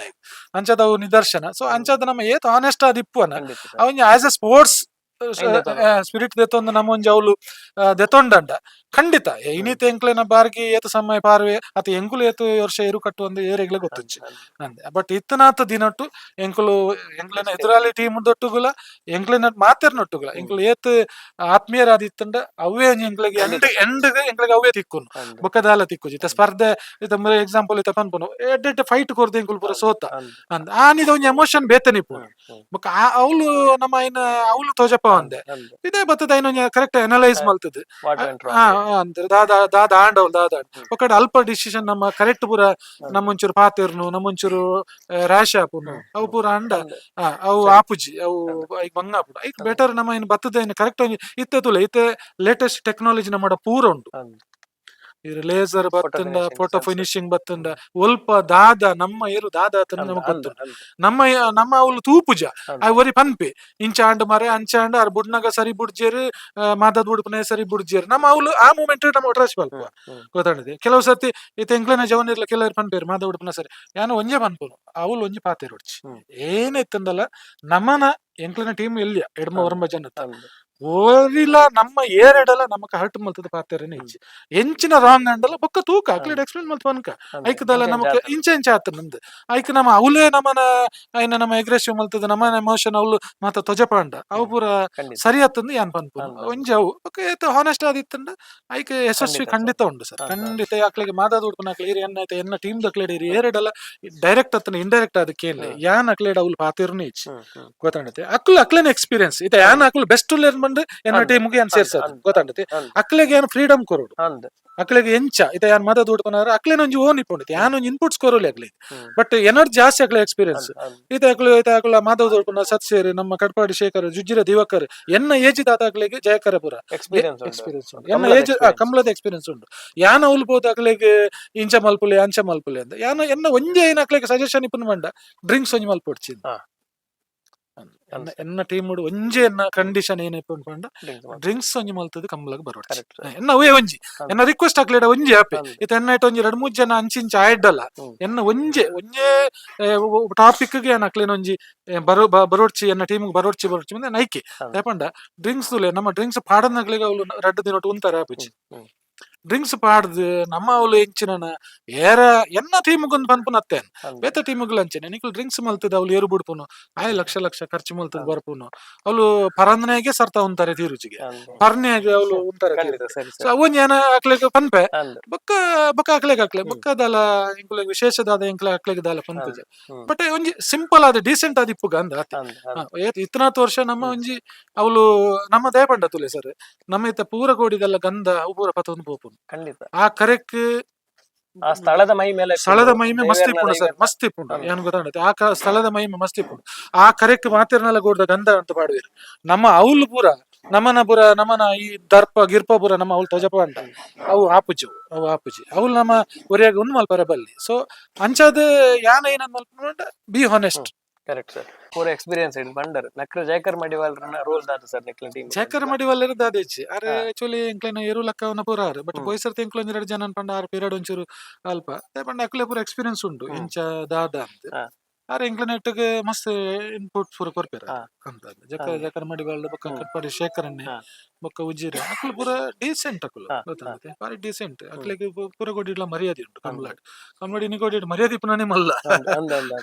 ಅಂಚದ ಅವು ನಿದರ್ಶನ. ಸೊ ಅಂಚದ ನಮ್ಮ ಏತ್ ಆನೆಸ್ಟ್ ಆದಿಪ್ಪು ಅನ ಅವಂಜಿ as A sports spirit ದೆತ್ತೊಂದು ನಮ್ಮ ಒಂಜಿ ಅವ್ಲು ದೆತ್ತೊಂಡಂಡ ಖಂಡಿತ ಇನಿತ ಎಂಕ್ಲೆನ ಬಾರ್ಗಿ ಏತ್ ಸಮಯ ಪಾರ್ವೆ ಅತ ಎಂಕುಲು ಏತ್ ವರ್ಷ ಎರು ಕಟ್ಟು ಒಂದು ಏರೆಗ್ಲೆ ಗೊತ್ತುಂಚಿ ಅಂದೆ ಬಟ್ ಇತ್ತನಾತ ದಿನೊಟ್ಟು ಎಂಕುಲು ಎಂಕ್ಲೆನ ಎದುರಾಳಿ ಟೀಮ್ ದೊಟ್ಟುಗುಲ ಎಂಕ್ಲೆನ ಮಾತೆರ್ನೊಟ್ಟುಗುಲ ಎಂಕುಲು ಏತ್ ಆತ್ಮೀಯರಾದಿತ್ತಂಡ ಅವೇ ಒಂಜಿ ಎಂಕ್ಲೆಗ್ ಎಂಡ್ ಎಂಡ್ಗ್ ಎಂಕ್ಲೆಗ್ ಅವೇ ತಿಕ್ಕುನು ಬೊಕ್ಕ ದಾಲ ತಿಕ್ಕುಜಿ. ಇತ್ತ ಸ್ಪರ್ಧೆ ಇತ್ತ ಎಕ್ಸಾಂಪಲ್ ಇತ್ತ ಪನ್ಪುನು ಎಡ್ಡೆ ಎಡ್ಡೆ ಫೈಟ್ ಕೊರ್ದು ಎಂಕುಲು ಪೂರ ಸೋತ ಅಂದ್ ಆನಿದ ಒಂಜಿ ಎಮೋಷನ್ ಬೇತೆ ನಿಪ್ಪುನು ಬೊಕ್ಕ ಅವ್ಲು ನಮ್ಮ ಐನ ಅವ್ಲು ತೋಜಪ್ಪ ಅಂದೆ ಇದೇ ಬತ್ತದ ಐನ ಒಂಜಿ ಕರೆಕ್ಟ್ ಅನಲೈಸ್ ಮಲ್ತದೆ ಅಂದ್ರೆ ದಾದ ದಾದ ಆಂಡವ್ಲು ದಾದ ಒಕ್ಕಡೆ ಅಲ್ಪ ಡಿಸಿಷನ್ ನಮ್ಮ ಕರೆಕ್ಟ್ ಪೂರ ನಮ್ಮೊಂಚೂರು ಪಾತೆರ್ನು ನಮ್ಮೊಂಚೂರು ರ್ಯಾಶ್ ಆಪುನು ಅವು ಪೂರ ಅಂಡ ಅವು ಆಪುಜಿ ಅವು ಐಕ್ ಬಂಗ ಆಪುಂಡು ಐಕ್ ಬೆಟರ್ ನಮ್ಮ ಏನ್ ಬತ್ತದ ಏನ್ ಕರೆಕ್ಟ್ ಇತ್ತೆ ತುಲೆ ಇತ್ತೆ ಲೇಟೆಸ್ಟ್ ಟೆಕ್ನಾಲಜಿ ನಮ್ಮ ಪೂರ ಉಂಟು ಇರ್ ಲೇಸರ್ ಬತ್ತಂಡ ಫೋಟೋ ಫಿನಿಶಿಂಗ್ ಬತ್ತಂಡ ಒಲ್ಪ ದಾದ ನಮ್ಮ ಏರು ದಾದ ಆತನ ನಮಗ್ ಗೊತ್ತು ನಮ್ಮ ನಮ್ಮ ಅವ್ಲು ತೂಪುಜ ಆ ಒರಿ ಪನ್ಪೆ ಇಂಚ ಆಂಡ್ ಮರೆ ಅಂಚ ಆಂಡ್ ಆರ್ ಬುಡ್ನಗ ಸರಿ ಬುಡ್ಜೇರು ಮಾದದ್ ಬುಡ್ಪನೆ ಸರಿ ಬುಡ್ಜೇರು ನಮ್ಮ ಅವ್ಲು ಆ ಮೂಮೆಂಟ್ ನಮ್ಮ ಒಟ್ರಾಶ್ ಪಲ್ಪ ಗೊತ್ತಾಂಡದೆ ಕೆಲವು ಸರ್ತಿ ಇತ್ತೆ ಎಂಕ್ಲೆನ ಜವನ್ ಇರ್ಲ ಕೆಲವರು ಪನ್ಪೇರು ಮಾದ ಉಡುಪನ ಸರಿ ಯಾನು ಒಂಜೆ ಪನ್ಪುನು ಅವ್ಲು ಒಂಜಿ ಪಾತೆರ್ ಒಡ್ಚಿ ಏನಿತ್ತಂದಲ್ಲ ನಮ್ಮನ ಎಂಕ್ಲೆನ ಟೀಮ್ ಎಲ್ಲಿಯ ಎಡ್ಮ ಒರಂಬ ಜನ ಓರಿಲ ನಮ್ಮ ಏರೆಡಲ ನಮಕ್ ಹರ್ಟ್ ಮಲ್ತದ ಪಾತೆರನೆ ಇಜ್ಜಿ ಎಂಚಿನ ರಾಂಗ್ ಅಂಡಲ ಬೊಕ್ಕ ತೂಕ ಅಕ್ಲೆಡ್ ಎಕ್ಸ್ಪ್ಲೇನ್ ಮಲ್ತ ಪನ್ಕ ಐಕ್ ದಾಲ ನಮಕ್ ಇಂಚ ಇಂಚ ಆತ ನಮ್ದು ಐಕ್ ನಮ್ಮ ಅವಲೇ ನಮನ ಐನ ನಮ್ಮ ಅಗ್ರೆಸಿವ್ ಮಲ್ತದ ನಮನ ಎಮೋಷನ್ ಅವ್ಲು ಮಾತ ತೊಜಪಾಂಡ ಅವು ಪೂರ ಸರಿ ಆತಂದು ಯಾನ್ ಪನ್ಪುನು ಒಂಜಿ ಅವು ಬೊಕ್ಕ ಏತ್ ಹಾನೆಸ್ಟ್ ಆದಿತ್ತಂಡ ಐಕ್ ಯಶಸ್ವಿ ಖಂಡಿತ ಉಂಡು ಸರ್ ಖಂಡಿತ ಅಕ್ಲೆಗ್ ಮಾದಾದ ಉಡ್ಪುನ ಅಕ್ಲೆ ಇರ್ ಎನ್ನ ಐತೆ ಎನ್ನ ಟೀಮ್ ದಕ್ಲೆಡ್ ಇರ್ ಏರೆಡಲ ಡೈರೆಕ್ಟ್ ಅತ್ತನ ಇಂಡೈರೆಕ್ಟ್ ಆದ ಕೇನ್ಲೆ ಯಾನ್ ಅಕ್ಲೆಡ್ ಅವ್ಲು ಪಾತೆರ್ನು ಇಜ್ಜಿ ಗೊತ್ತಾಂಡತೆ ಅಕ್ಲು ಅಕ್ಲೆನ ಎಕ್ಸ್ಪೀರಿಯನ್ಸ್ ಇತ್ತೆ ಯಾನ್ ಅಕ್ಲು ಬೆಸ್ಟ್ ಉಲ್ಲೇರ್ ಪಂಡ ಪಂಡ್ ಎನ್ನ ಟೀಮ್ ಏನ್ ಸೇರ್ಸದು ಗೊತ್ತಾಂಡತಿ. ಅಕ್ಲೆಗೆ ಏನು ಫ್ರೀಡಮ್ ಕೊರಡು. ಅಕ್ಲೆಗೆ ಎಂಚ ಇತ್ತೆ ಯಾನ್ ಮದ ದುಡ್ಕೊನಾರ ಅಕ್ಲೆನ ಒಂಜಿ ಓನ್ ಇಪ್ಪುಂಡು, ಯಾನ್ ಒಂಜಿ ಇನ್ಪುಟ್ಸ್ ಕೊರೊಲಿ ಅಕ್ಲೆ. ಬಟ್ ಎನರ್ಜಿ ಜಾಸ್ತಿ ಅಕ್ಲೆ ಎಕ್ಸ್ಪೀರಿಯನ್ಸ್. ಇತ್ತೆ ಅಕ್ಲು ಇತ್ತೆ ಅಕ್ಲ ಮಾಧವ್ ದೊಡ್ಕುನ ಸತ್ಸೇರ್, ನಮ್ಮ ಕಟ್ಪಾಡಿ ಶೇಖರ್, ಜುಜ್ಜಿರ ದಿವಾಕರ್, ಎನ್ನ ಏಜ್ ದಾತ ಅಕ್ಲೆಗೆ ಜಯಕರ ಪುರ ಎಕ್ಸ್ಪೀರಿಯನ್ಸ್. ಎಕ್ಸ್ಪೀರಿಯನ್ಸ್ ಉಂಟು. ಎನ್ನ ಏಜ್ ಕಂಬಳದ ಎಕ್ಸ್ಪೀರಿಯನ್ಸ್ ಉಂಟು. ಯಾನ ಉಲ್ಬೋದು ಅಕ್ಲೆಗ್ ಇಂಚ ಮಲ್ಪುಲೆ ಅಂಚ ಮಲ್ಪುಲೆ ಅಂತ ಯಾನ ಎನ್ನ ಒಂಜೇ ಏನ ಅಕ್ಲೆಗ್ ಸಜೆಷನ್ ಇಪ್ಪುನ ಮಂಡ ಡ್ರಿಂಕ್ಸ್ ಒಂಜಿ ಮಲ್ಪೊಡ್ಚಿ. ಎನ್ನ ಟೀಮ್ ಒಂಜೇ ಎನ್ನ ಕಂಡೀಷನ್ ಏನ ಇಪ್ಪುಂಡು ಪಂಡ ಡ್ರಿಂಕ್ಸ್ ಒಂಜಿ ಮಲ್ತದ ಕಂಬಳಗ್ ಬರೋಡ್ಚಿ. ಎನ್ನ ಅವೇ ಒಂಜಿ ಎನ್ನ ರಿಕ್ವೆಸ್ಟ್ ಅಕ್ಲೆಡ ಒಂಜಿ ಆಪೆ. ಇತ್ತೆ ಎನ್ನ ಇಟ್ಟು ಒಂಜಿ 2-3 ಜನ ಅಂಚಿಂಚ ಆಯ್ಡಲ್ಲ. ಎನ್ನ ಒಂಜೆ ಒಂಜೇ ಟಾಪಿಕ್ ಗೆ ಅಕ್ಲೆನ ಒಂಜಿ ಬರೋ ಬರೋಡ್ಚಿ, ಎನ್ನ ಟೀಮ್ ಬರೋಡ್ಚಿ ಬರೋಡ್ಚಿ ಮುಂದೆ ನೈಕೆ ಯಾಪಂಡ ಡ್ರಿಂಕ್ಸ್ ನಮ್ಮ ಡ್ರಿಂಕ್ಸ್ ಪಾಡನಗ್ಲಿಗೆ ಅವಳು 2 ದಿನ ಉಂತಾರೆ ಆಪುಜಿ. ಡ್ರಿಂಕ್ಸ್ ಪಾಡ್ದು ನಮ್ಮ ಅವಳು ಎಂಚಿನ ಏರ ಎನ್ನ ಟೀಮ್ಗೊಂದು ಪನ್ಪುನ ಅತ್ತೆ ಬೇತ ಟೀಮ್ಗಳು ಅಂಚನೆ ನಿಕ್ಲು ಡ್ರಿಂಕ್ಸ್ ಮಲ್ತದ ಅವಳು ಏರು ಬಿಡ್ಪುನು ಆಯ್ ಲಕ್ಷ ಲಕ್ಷ ಖರ್ಚು ಮಲ್ತದ ಬರ್ಪುನು ಅವಳು ಪರಂದನೆಗೆ ಸರ್ತ ಉಂತಾರೆ ತೀರುಜಿಗೆ ಪರ್ನೆಗೆ ಅವಳು ಉಂತಾರೆ. ಸೊ ಅವನ್ ಏನ ಅಕ್ಲೆಗ್ ಪನ್ಪೆ ಬೊಕ್ಕ ಬೊಕ್ಕ ಅಕ್ಲೆಗ್ ಅಕ್ಲೆ ಬೊಕ್ಕ ದಾಲ ಎಂಕುಲೆಗ್ ವಿಶೇಷದಾದ ಎಂಕ್ಲೆ ಅಕ್ಲೆಗ್ ದಾಲ ಪನ್ಪುಜೆ. ಬಟ್ ಒಂಜಿ ಸಿಂಪಲ್ ಆದ ಡೀಸೆಂಟ್ ಆದ ಇಪ್ಪುಗ ಅಂದ ಇತ್ತನಾತ್ ವರ್ಷ ನಮ್ಮ ಒಂಜಿ ಅವಳು ನಮ್ಮ ದಯಪಂಡ ತುಲೆ ಸರ್ ನಮ್ಮ ಇತ್ತ ಪೂರ ಕೋಡಿದೆಲ್ಲ ಗಂಧ ಅವು ಪೂರ ಪತೊಂದು ಪೋಪುನು. ಖಂಡಿತ. ಆ ಕರೆಕ್ ಆ ಸ್ಥಳದ ಮಹಿಮೆ, ಸ್ಥಳದ ಮಹಿಮೆ ಮಸ್ತ್ ಇಪ್ಪುಂಡು ಸರ್, ಮಸ್ತ್ ಇಪ್ಪುಂಡು. ಏನು ಗೊತ್ತಾಗುತ್ತೆ, ಆ ಸ್ಥಳದ ಮಹಿಮೆ ಮಸ್ತ್ ಇಪ್ಪುಂಡು. ಆ ಕರೆಕ್ ಮಾತಿರ್ನಲ್ಲ ಗೋಡ್ದ ಗಂಧ ಅಂತ ಪಾಡುವೇರು. ನಮ್ಮ ಅವಲು ಪೂರ ನಮನ ಪೂರ ನಮನ ಈ ದರ್ಪ ಗಿರ್ಪ ಪೂರ ನಮ್ಮ ಅವಳು ತೊಜಪ ಅಂಟ ಅವು ಆಪುಜಿ, ಅವು ಆಪುಜಿ ಅವಳು ನಮ್ಮ ಒರಿಯಾಗ ಉಂದು ಮಲ್ಪರ ಬಲ್ಲಿ. ಸೊ ಅಂಚಾದ ಯಾನ ಏನಂದ್ ಮಲ್ಪುಂಡ ಬಿ ಹಾನೆಸ್ಟ್. ಕರೆಕ್ಟ್ ಸರ್, ಪೂರ ಎಕ್ಸ್ಪೀರಿಯನ್ಸ್ ಇಡ್ ಬಂಡರ್ ನಕ್ರ ಜಯಕರ್ ಮಡಿವಾಲ್ರನ ರೋಲ್ ದಾದ ಸರ್ ನಿಕ್ಲ ಟೀಮ್? ಜಯಕರ್ ಮಡಿವಾಲರ ದಾದೇಚಿ ಅರೆ ಆಕ್ಚುಲಿ ಎಂಕ್ಲೆನ ಎರು ಲಕ್ಕವನ ಪೂರ ಆರು. ಬಟ್ ಪೋಯ್ಸರ್ತಿ ಎಂಕ್ಲ ಒಂಜಿ 2 ಜನ ಪಂಡ ಆರು ಪೀರಿಯಡ್ ಒಂಚೂರು ಅಲ್ಪ ಪಂಡ ಅಕ್ಲೆ ಪೂರ ಎಕ್ಸ್ಪೀರಿಯನ್ಸ್ ಉಂಟು ಎಂಚ ದಾದ ಅಂತ. ಆರೆ ಎಂಕ್ಲೆ ನೆಟ್ಟಿಗೆ ಮಸ್ತ್ ಇನ್ಪುಟ್ ಪೂರ ಕೊರ್ಪೆರ ಅಂತ ಜಕರ್ ಮಡಿವಾಳ ಬೊಕ್ಕ ಕಟ್ಪಾಡಿ ಶೇಖರಣ್ಣೆ ಬೊಕ್ಕ ಉಜ್ಜಿರ ಅಕ್ಲು ಪೂರ ಡೀಸೆಂಟ್ ಅಕ್ಲು ಗೊತ್ತಾಗುತ್ತೆ, ಬಾರಿ ಡೀಸೆಂಟ್. ಅಕ್ಲೆಗ್ ಪೂರ ಕೊಡಿಡ್ಲ ಮರ್ಯಾದೆ ಉಂಟು. ಕಮ್ಲಾಡ್ ಕಮ್ಲಾಡ್ ಇನಿ ಕೊಡಿಡ್ ಮರ್ಯಾದೆ ಇಪ್ಪುನನೇ ಮಲ್ಲ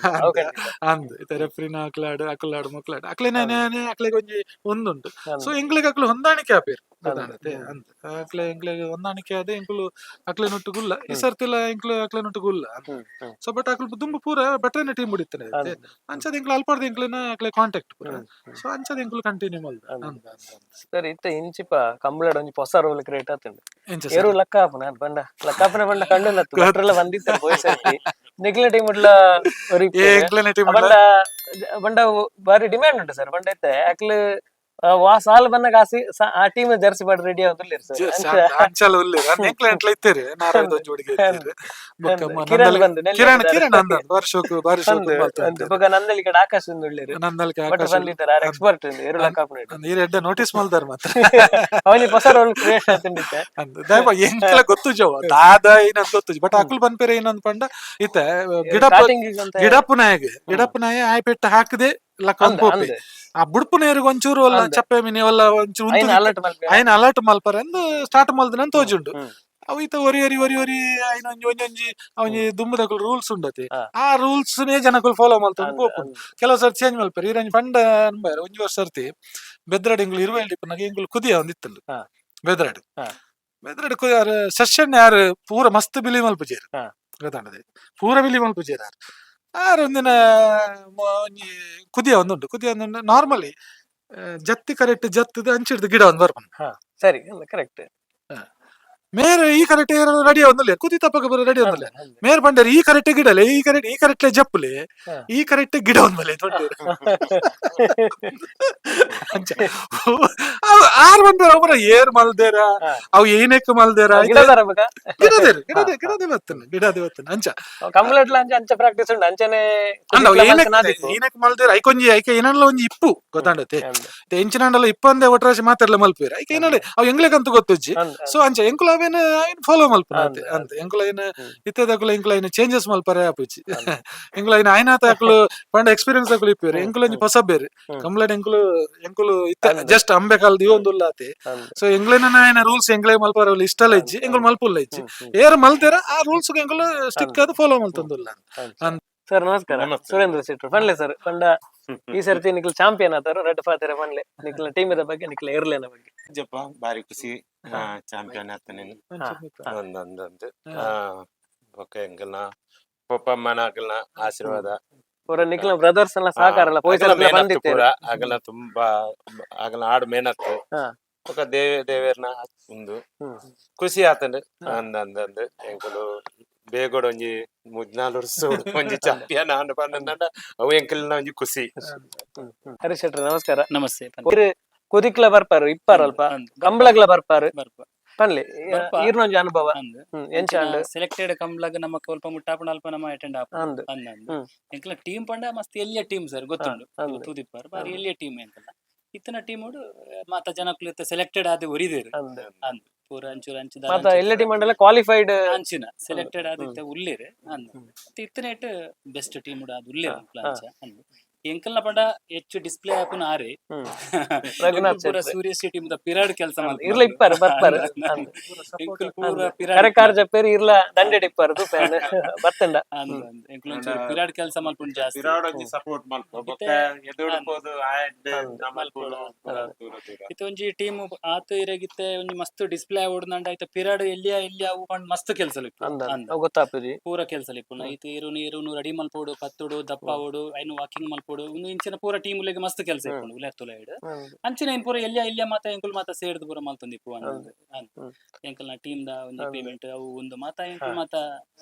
ಅಂದ್ ಇತ್ತೆ ರೆಫ್ರಿನ ಅಕ್ಲಾಡ್ ಅಕ್ಲಾಡ್ ಮೊಕ್ಲಾಡ್ ಅಕ್ಲೆನೇ ಅಕ್ಲೆಗ್ ಒಂಜಿ ಒಂದುಂಟು. ಸೊ ಎಂಕ್ಲೆಗ್ ಅಕ್ಲು ಹೊಂದಾಣಿಕೆ ಆಪೇರ್ ಗೊತ್ತಾಗುತ್ತೆ ಅಂತ. ಅಕ್ಲೆ ಎಂಕ್ಲೆಗ್ ಹೊಂದಾಣಿಕೆ ಆದ ಎಂಕುಲು ಅಕ್ಲೆ ನೊಟ್ಟುಗುಲ್ಲ ಈ ಸರ್ತಿಲ ಎಂಕ್ಲು ಅಕ್ಲೆ ನೊಟ್ಟುಗುಲ್ಲ. ಸೊ ಬಟ್ ಅಕ್ಲು ದುಂಬು ಪೂರ ಬೆಟರ್ನ ಟೀಮ್ ಬಿಡಿತ್ತಾನೆ ಅಂಚದ ಎಂಕ್ಲು ಅಲ್ಪರ್ದ ಎಂಕ್ಲೆನ ಅಕ್ಲೆ ಕಾಂಟ್ಯಾಕ್ಟ್ ಪೂರ. ಸೊ ಅಂಚದ ಎಂಕ್ಲು ಕಂಟಿನ್ಯೂ ಮಲ್ದ. ಸರ್, ಇತ್ತ ಇಂಚಿಪ ಕಂಬಳಡ್ ಒಂಜಿ ಹೊಸ ರೋಲ್ ಕ್ರಿಯೇಟ್ ಆತುಂಡು. ಏರು ಲಕ್ಕ ಆಪುನ ಬಂಡ ಲಕ್ಕಾಪನ ಬಂಡ ಕಂಡು ಭಟ್ರೆಲ್ಲ ಬಂದಿತ್ತಾರೆ ಪೋಯ್ ಸರ್ತಿ ನಿಕ್ಲೆ ಟೀಮ್ ಉಡ್ಲ. ಎಂಕ್ಲೆನ ಟೀಮ್ ಬಂಡ ಬಂಡ ಬಾರಿ ಡಿಮ್ಯಾಂಡ್ ಉಂಟು ಸರ್. ಬಂಡ ಇತ್ತೆ ಅಕ್ಲು ವಾ ಸಾಲ್ ಬಂದಾಗ ಆಸಿ ಆ ಟೀಮ್ ಜರ್ಸಿ ಬಾಡ್ ರೆಡಿ ಆಗುದಿಲ್ಲ ಸರ್. ಅಂಚಲ ಉಲ್ಲೇರು ಎಂಕ್ಲೆ ಎಂಟ್ಲ ಇತ್ತೇರಿ ನಾರಾಯಣ ಒಂಜಿ ಹುಡುಗಿ ಇತ್ತೇರಿ ಬೊಕ್ಕ ಕಿರಣ್ ಬಂದು ಕಿರಣ್ ಕಿರಣ್ ಅಂದ ಬಾರಿ ಶೋಕು ಬಾರಿ ಶೋಕು. ಬೊಕ್ಕ ನಂದಳಿ ಕಡೆ ಆಕಾಶ್ ಒಂದು ಉಳ್ಳೇರು. ನಂದಲ್ಕೆ ಬಟ್ ಆಕಾಶ್ ಬಂದಿದ್ದಾರೆ ಆರ್ ಎಕ್ಸ್ಪರ್ಟ್ ಏರು ಲಕ್ಕಾಪನ. ನೀರ್ ಎಡ್ಡೆ ನೋಟಿಸ್ ಮಲ್ದಾರ ಮಾತ್ರ. ಅವನಿಗೆ ಹೊಸ ರೋಲ್ ಕ್ರಿಯೇಟ್ ಆತುಂಡಿತ್ತೆ. ದಯಪ ಎಂಕ್ಲ ಗೊತ್ತು ಜವ ದಾದ ಏನಂತ ಗೊತ್ತು. ಬಟ್ ಅಕುಲ್ ಬಂದ್ಪೇರೆ ಏನಂತ ಪಂಡ ಇತ್ತೆ ಗಿಡಪ್ಪ ಗಿಡಪ್ಪು ನಾಯಗ್ ಗಿಡಪ್ಪು ನಾಯ ಆಯ್ ಪೆಟ್ಟು ಹಾಕದೆ ಲಕ್ಕ ಪೋಪೆ ಆ ಬುಡ್ಪು ನೇರಿಗೆ ಒಂಚೂರು ಅಲ್ಲ ಚಪ್ಪೆ ಮಿನಿ ಅಲ್ಲ ಒಂಚೂರು ಐನ ಅಲರ್ಟ್ ಮಲ್ಪರೆ ಅಂದ್ ಸ್ಟಾರ್ಟ್ ಮಲ್ದಿನ ತೋಜುಂಡು. ಅವು ಈತ ಒರಿ ಒರಿ ಒರಿ ಒರಿ ಐನ ಒಂಜಿ ಒಂಜಿ ಒಂಜಿ ಒಂಜಿ ದುಂಬುದಕುಲು ರೂಲ್ಸ್ ಉಂಡತೆ. ಆ ರೂಲ್ಸ್ ನೇ ಜನಕುಲು ಫಾಲೋ ಮಲ್ತೊಂದು ಪೋಪುಂಡು. ಕೆಲವು ಸರ್ತಿ ಚೇಂಜ್ ಮಲ್ಪೆರ್ ಈರಂಜಿ ಪಂಡ ಅನ್ಬಾರ. ಒಂಜಿ ವರ್ಷ ಸರ್ತಿ ಬೆದ್ರಾಡ್ ಎಂಗುಲು ಇರುವೆಲ್ಡಿ ಇಪ್ಪುನಗ ಎಂಗುಲು ಕುದಿಯ ಒಂದಿತ್ತುಂಡು. ಬೆದ್ರಾಡ್ ಬೆದ್ರಾಡ್ ಕುದಿಯಾರು ಸೆಷನ್ ಯಾರು ಪೂರ ಮಸ್ತ್ ಬಿಲಿ ಮಲ್ಪುಜೇರು ಗೊತ್ತಾಂಡದೆ, ಪೂರ ಬಿಲಿ ಮಲ್ಪುಜೇರು ಆರ್ ಆರ್ ಒಂದಿನ ಒಂಜಿ ಕುದಿಯ ಒಂದುಂಟು ಕುದಿಯ ಒಂದುಂಟು. ನಾರ್ಮಲಿ ಜತ್ತಿ ಕರೆಕ್ಟ್ ಜತ್ತದ ಅಂಚಿಡ್ದು ಗಿಡ ಒಂದು ಬರ್ಪುಂಡು. ಸರಿ, ಕರೆಕ್ಟ್. ಮೇರೆ ಈ ಕರೆಕ್ಟ್ ರೆಡಿ ಒಂದಿಲ್ಲ ಕುದಿ ತಪ್ಪಕ ಬರೋ ರೆಡಿ ಒಂದಿಲ್ಲ. ಮೇರ್ ಬಂಡೇರಿ ಈ ಕರೆಕ್ಟ್ ಗಿಡಲೆ ಈ ಕರೆಕ್ಟ್ ಈ ಕರೆಕ್ಟ್ ಜಪ್ಪುಲೆ ಈ ಕರೆಕ್ಟ್ ಗಿಡ ಒಂದ್ಮೇಲೆ ಅಂಚ ಆರ್ ಬಂಡೇರ ಒಬ್ಬರ ಏರ್ ಮಲ್ದೇರ ಅವು ಏನಕ್ಕೆ ಮಲ್ದೇರ ಗಿಡದೇರು ಗಿಡದೆ ಗಿಡದೆ ಬತ್ತನೆ ಗಿಡದೆ ಬತ್ತನೆ ಅಂಚ. ಕಂಪ್ಲೀಟ್ ಅಂಚ ಅಂಚ ಪ್ರಾಕ್ಟೀಸ್ ಉಂಟು ಅಂಚನೆ. ಅಂದ ಏನಕ್ಕೆ ಏನಕ್ಕೆ ಮಲ್ದೇರ ಐಕೊಂಜಿ ಐಕೆ ಏನಲ್ಲ ಒಂಜಿ ಇಪ್ಪು ಗೊತ್ತಾಂಡತೆ ಎಂಚಿನಾಂಡಲ ಇಪ್ಪಂದೆ ಒಟ್ರಾಶಿ ಮಾತಾಡ್ಲ ಮಲ್ಪೇರ ಐಕೆ ಏನಲ್ಲ ಅವು ಎಂಗ್ಲೇಕಂತ ಗೊತ್ತುಜ್ಜಿ. ಸೊ ಅಂಚ ಎಂಕುಲ ಅವೇನ ಐನ್ ಫಾಲೋ ಮಲ್ಪುನ ಅಂತ ಎಂಕುಲ ಐನ ಇತ್ತದಕುಲ ಎಂಕುಲ ಐನ ಚೇಂಜಸ್ ಮಲ್ಪರೆ ಆಪುಜಿ. ಎಂಕುಲ ಐನ ಐನಾತ ಅಕುಲು ಪಂಡ ಎಕ್ಸ್ಪೀರಿಯನ್ಸ್ ಅಕುಲು ಇಪ್ಪೇರು ಎಂಕುಲ ಒಂಜಿ ಹೊಸ ಬೇರೆ ಕಂಪ್ಲೇಂಟ್ ಎಂಕುಲು ಎಂಕುಲು ಇತ್ತ ಜಸ್ಟ್ ಅಂಬೆ ಕಾಲದ ಇವೊಂದು ಉಲ್ಲಾತೆ. ಸೊ ಎಂಗ್ಲೇನ ಐನ ರೂಲ್ಸ್ ಎಂಗ್ಲೇ ಮಲ್ಪರ ಇಷ್ಟಲ್ಲ ಇಜ್ಜಿ ಎಂಕುಲು ಮಲ್ಪುಲ್ಲ ಇಜ್ಜಿ ಏರ್ ಮಲ್ತೇರ ಆ ರೂಲ್ಸ್ ಎಂಕುಲು ಸ್ಟಿಕ್ ಅದು ಫಾಲೋ ಮಲ್ತೊಂದುಲ್ಲ. ಸರ್ ನಮಸ್ಕಾರ, ಸುರೇಂದ್ರ ಶೆಟ್ರು ಪನ್ಲೆ ಸರ್. ಪಂಡ ಈ ಸರ್ತಿ ನಿಕ್ಲ ಚಾಂಪಿಯನ್ ಆತಾರ ರೆಡ್ ಫಾತಿರ ಪನ್ಲೆ ನಿಕ್ಲ ಟೀಮ್ the ಬಗ್ಗೆ ನಿಕ್ಲ ಏರ್ಲೇನ ಬಗ್ಗೆ. ಜಪ್ಪ ಬಾರಿ ಖುಷಿ ಚಾಂಪಿಯನ್ ಆತ ನೀನು ಒಂದೊಂದೊಂದು ಓಕೆ ಎಂಕಲ್ನ ಪಪ್ಪಮ್ಮನ ಅಕಲ್ನ ಆಶೀರ್ವಾದ ಪೂರ ನಿಕ್ಲ ಬ್ರದರ್ಸ್ ಎಲ್ಲ ಸಹಕಾರ ಅಗಲ ಪೋಯ್ಸರ್ತಿಲ ಮೇನತ್ತು ಬಂದಿತ್ತೇರು. ಪೂರ ಅಗಲ ತುಂಬಾ ಅಗಲ ಆಡು ಮೇನತ್ತು. ಬೊಕ ದೇವೇರ್ನ ಉಂದು ಖುಷಿ ಆತಂಡ್. ಅಂದ್ ಅಂದ್ ಅಂದ್ ಎಂಕುಲು ಬೇಗೋಡು ಒಂಜಿ 3-4 ವರ್ಷ ಒಂಜಿ ಚಾಂಪಿಯನ್ ಆಂಡ್ ಪಂಡ ಅವು ಎಂಕಲ್ನ ಒಂಜಿ ಖುಷಿ. ಹರೀಶ್ ಶೆಟ್ರ್, ನಮಸ್ಕಾರ. ನಮಸ್ತೆ. ಕುದಿಕ್ಲ ಬರ್ಪಾರು ಇಪ್ಪಾರು ಅಲ್ಪ, ಕಂಬ್ಳಗ್ಲ ಬರ್ಪಾರು. ಬರ್ಪ. ಪನ್ಲೆ. ಬರ್ಪ. ಈರ್ನೊಂಜಿ ಅನುಭವ. ಅಂದ್. ಎಂಚ ಅಂಡ್? ಸೆಲೆಕ್ಟೆಡ್ ಕಂಬ್ಲಗ್ ನಮ್ಮ ಸ್ವಲ್ಪ ಮುಟ್ಟಾಪುಣ ಅಲ್ಪ ನಮ್ಮ ಅಟೆಂಡ್ ಆಪ. ಅಂದ್. ಅಂದ್. ಎಂಕಲ ಟೀಮ್ ಪಂಡ ಮಸ್ತ್ ಎಲ್ಲಿಯ ಟೀಮ್ ಸರ್, ಗೊತ್ತುಂಡು. ಅಂದ್. ತೂದಿಪ್ಪಾರು ಬಾರಿ ಎಲ್ಲಿಯ ಟೀಮ್ ಎಂಕಲ. ಇತ್ತನ ಟೀಮ್ ಮಾತ ಜನಕ್ಕುಲು ಇತ್ತ ಸೆಲೆಕ್ಟೆಡ್ ಆದ್ ಒರಿದೇರು. ಅಂದ್. ಅಂದ್, ಪೂರ ಅಂಚೂರು ಅಂಚು. ಮಾತ ಎಲ್ಲ ಟೀಮ್ ಅಂಡಲ ಕ್ವಾಲಿಫೈಡ್. ಅಂಚಿನ ಸೆಲೆಕ್ಟೆಡ್ ಆದ್ ಇತ್ತ ಉಲ್ಲೇರು ಅಂದ್. ಮತ್ತೆ ಇತ್ತನೇಟ್ ಬೆಸ್ಟ್ ಟೀಮ್ ಆದ್ ಉಲ್ಲೇರು ಅಂಚ ಅಂದ್. ಎಂಕಲ್ನ ಪಂಡ ಹೆಚ್ಚು ಡಿಸ್ಪ್ಲೇ ಆಪುನ ಆರೆ. ರಘುನಾಥ್ ಪೂರ ಶೆಟ್ರ್. ಸೂರ್ಯ ಟೀಮ್ ದ ಪಿರಾಡ್ ಕೆಲಸ. ಇರ್ಲ ಇಪ್ಪಾರು ಬರ್ಪಾರು. ಅಂದ್. ಎಂಕುಲು ಪೂರ ಕರೆ ಕಾರ್ ಜಪ್ಪೇರು ಇರ್ಲ ದಂಡೆಡ್ ಇಪ್ಪಾರು ತೂಪೆನ್ ಬತ್ತಂಡ. ಅಂದ್ ಅಂದ್, ಎಂಕುಲು ಒಂಚೂರು ಪಿರಾಡ್ ಕೆಲಸ ಮಲ್ಪುಂಡು ಜಾಸ್ತಿ. ಪಿರಾಡ್ ಒಂಜಿ ಸಪೋರ್ಟ್ ಮಲ್ಪ ಬೊಕ್ಕ ಎದುರು ಪೋದು ಆಯಡ್ ನಮಲ್ ಪೂರ ದೂರ ದೂರ. ಇತ್ತೆ ಒಂಜಿ ಟೀಮ್ ಆತ ಇರಗಿತ್ತೆ ಒಂಜಿ ಮಸ್ತ್ ಡಿಸ್ಪ್ಲೇ ಆವೊಡು ಐತ ಪಿರಾಡ್ ಎಲ್ಲಿಯ ಎಲ್ಲಿ ಅವು ಪಂಡ್ ಮಸ್ತ್ ಕೆಲಸ. ಅಂದ್. ಅಂದ್. ಅವು ಗೊತ್ತಾಪುಜಿ. ಪೂರ ಕೆಲಸ ಇಪ್ಪುಂಡು. ಐತ ಇರುನು ಇರುನು ರೆಡಿ ಮಲ್ಪೊಡು, ಪತ್ತೊಡು, ದಪ್ಪಾವೊಡು, ಐನು ವಾಕಿಂಗ್ ಮಲ್ಪೊಡು. ಉಂದು ಇಂಚಿನ ಪೂರ ಟೀಮ್ ಲೆಗ್ ಮಸ್ತ್ ಕೆಲಸ ಇಪ್ಪುಂಡು ಉಲರ್ ತುಲೈಡ್. ಅಂಚಿನ ಏನ್ ಪೂರ ಎಲ್ಲಿಯ ಎಲ್ಲಿಯ ಮಾತ ಎಂಕುಲು ಮಾತ ಸೇರ್ದು ಪೂರ ಮಲ್ತೊಂದಿಪ್ಪು ಅಂದ್. ಅಂದ್. ಎಂಕಲ್ನ ಟೀಮ್ ದ ಒಂಜಿ ಪೇಮೆಂಟ್ ಅವು ಒಂದು ಮಾತ ಎಂಕುಲು ಮಾತ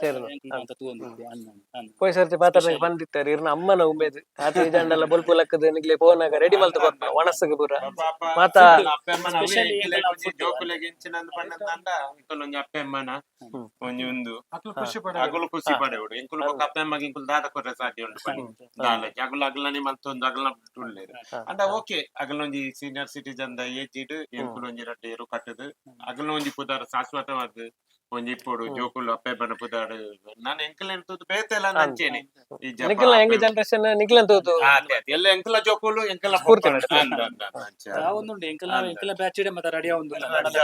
ಸೇರ್ದು. ಎಂಕುಲು ಮಾತ ತೂವೊಂದಿಪ್ಪು ಅಂದ್ ಅಂದ್. ಪೋಯ್ ಸರ್ತಿ ಪಾತ್ರ Special. ಬಂದಿತ್ತಾರೆ ಇರ್ನ ಅಮ್ಮನ ಉಮೇದ್ ಆತ ಇಜಾಂಡಲ ಬೊಲ್ಪು ಲಕ್ಕದ ನಿಗ್ಲೆ ಪೋನಾಗ ರೆಡಿ ಮಲ್ತು ಕೊರ್ಪುನ ಒಣಸುಗು ಪೂರ. ಪಾಪ ಮಾತ ಅಪ್ಪೆ ಅಮ್ಮನ ಅವೇ Specially ಎಂಕಲೆಗ್ ಎಂಕಲ್ನ ಒಂಜಿ food. ಜೋಕುಲೆಗ್ ಎಂಚಿನಂದ್ ಪಂಡಂದಾಂಡ ಎಂಕುಲು ಒಂಜಿ ಅಪ್ಪೆ ಅಮ್ಮನ ಒಂಜಿ ಉಂದು ಅಕ್ಲು ಖುಷಿ ಪಡ. ಅಗುಲು ಖುಷಿ ಪಡೆವಡು. ಎಂಕುಲು ಬೊಕ್ಕ ಅಪ್ಪೆ ಅಮ್ಮಗ್ ಎಂಕುಲು ದಾದ ಕೊರ್ರೆ ಸಾಧ್ಯ ಉಂಡು ಪಂಡ ದಾಲ ಅಗುಲು ಅಗಲನೆ ಮಲ್ತೊಂದು ಅಗಲ ಉಲ್ಲೇರು. ಅಂಡ ಓಕೆ, ಅಗಲ ಒಂಜಿ senior citizen the age ಇಡ್ ಎಂಕುಲು ಒಂಜಿ ರಡ್ಡ್ ಏರು ಕಟ್ಟದು ಅಗಲ ಒಂಜಿ ಪುದಾರ್ ಶಾಶ್ವತವಾದ ಒಂಜಿ ಇಪ್ಪೊಡು. ಜೋಕುಲು ಅಪ್ಪೆ ಬಣ್ಣ ಪುದಾರ್ ನಾನು ಎಂಕಲ್ ಎಂತದ್ದು ಬೇತೆ ಎಲ್ಲ ಅಂಚೇನೆ ಈ ಜಪ ನಿಖಿಲ್ನ ಯಂಗ್ ಅಪ್ಪೆ- ಜನರೇಷನ್ ನಿಖಿಲನ್ ತೂತು. ಆ, ಅದೇ, ಅದೇ. ಎಲ್ಲ ಎಂಕಲ ಜೋಕುಲು ಎಂಕಲ ಸ್ಫೂರ್ತಿ ಪೊಪ್ಪರು. ನಡ್ತೆ. ಅಂದ್ ಅಂದ್ ಅಂದ್ ಅಂಚೆ. ಒಂದುಂಡು ಎಂಕಲ್ನ. ಅಂದ್. ಎಂಕಲ್ನ ಬ್ಯಾಚ್ ಇಡೆ ಮಾತ ರೆಡಿ ಆವೊಂದುಲ್ಲ. ಅಂದ್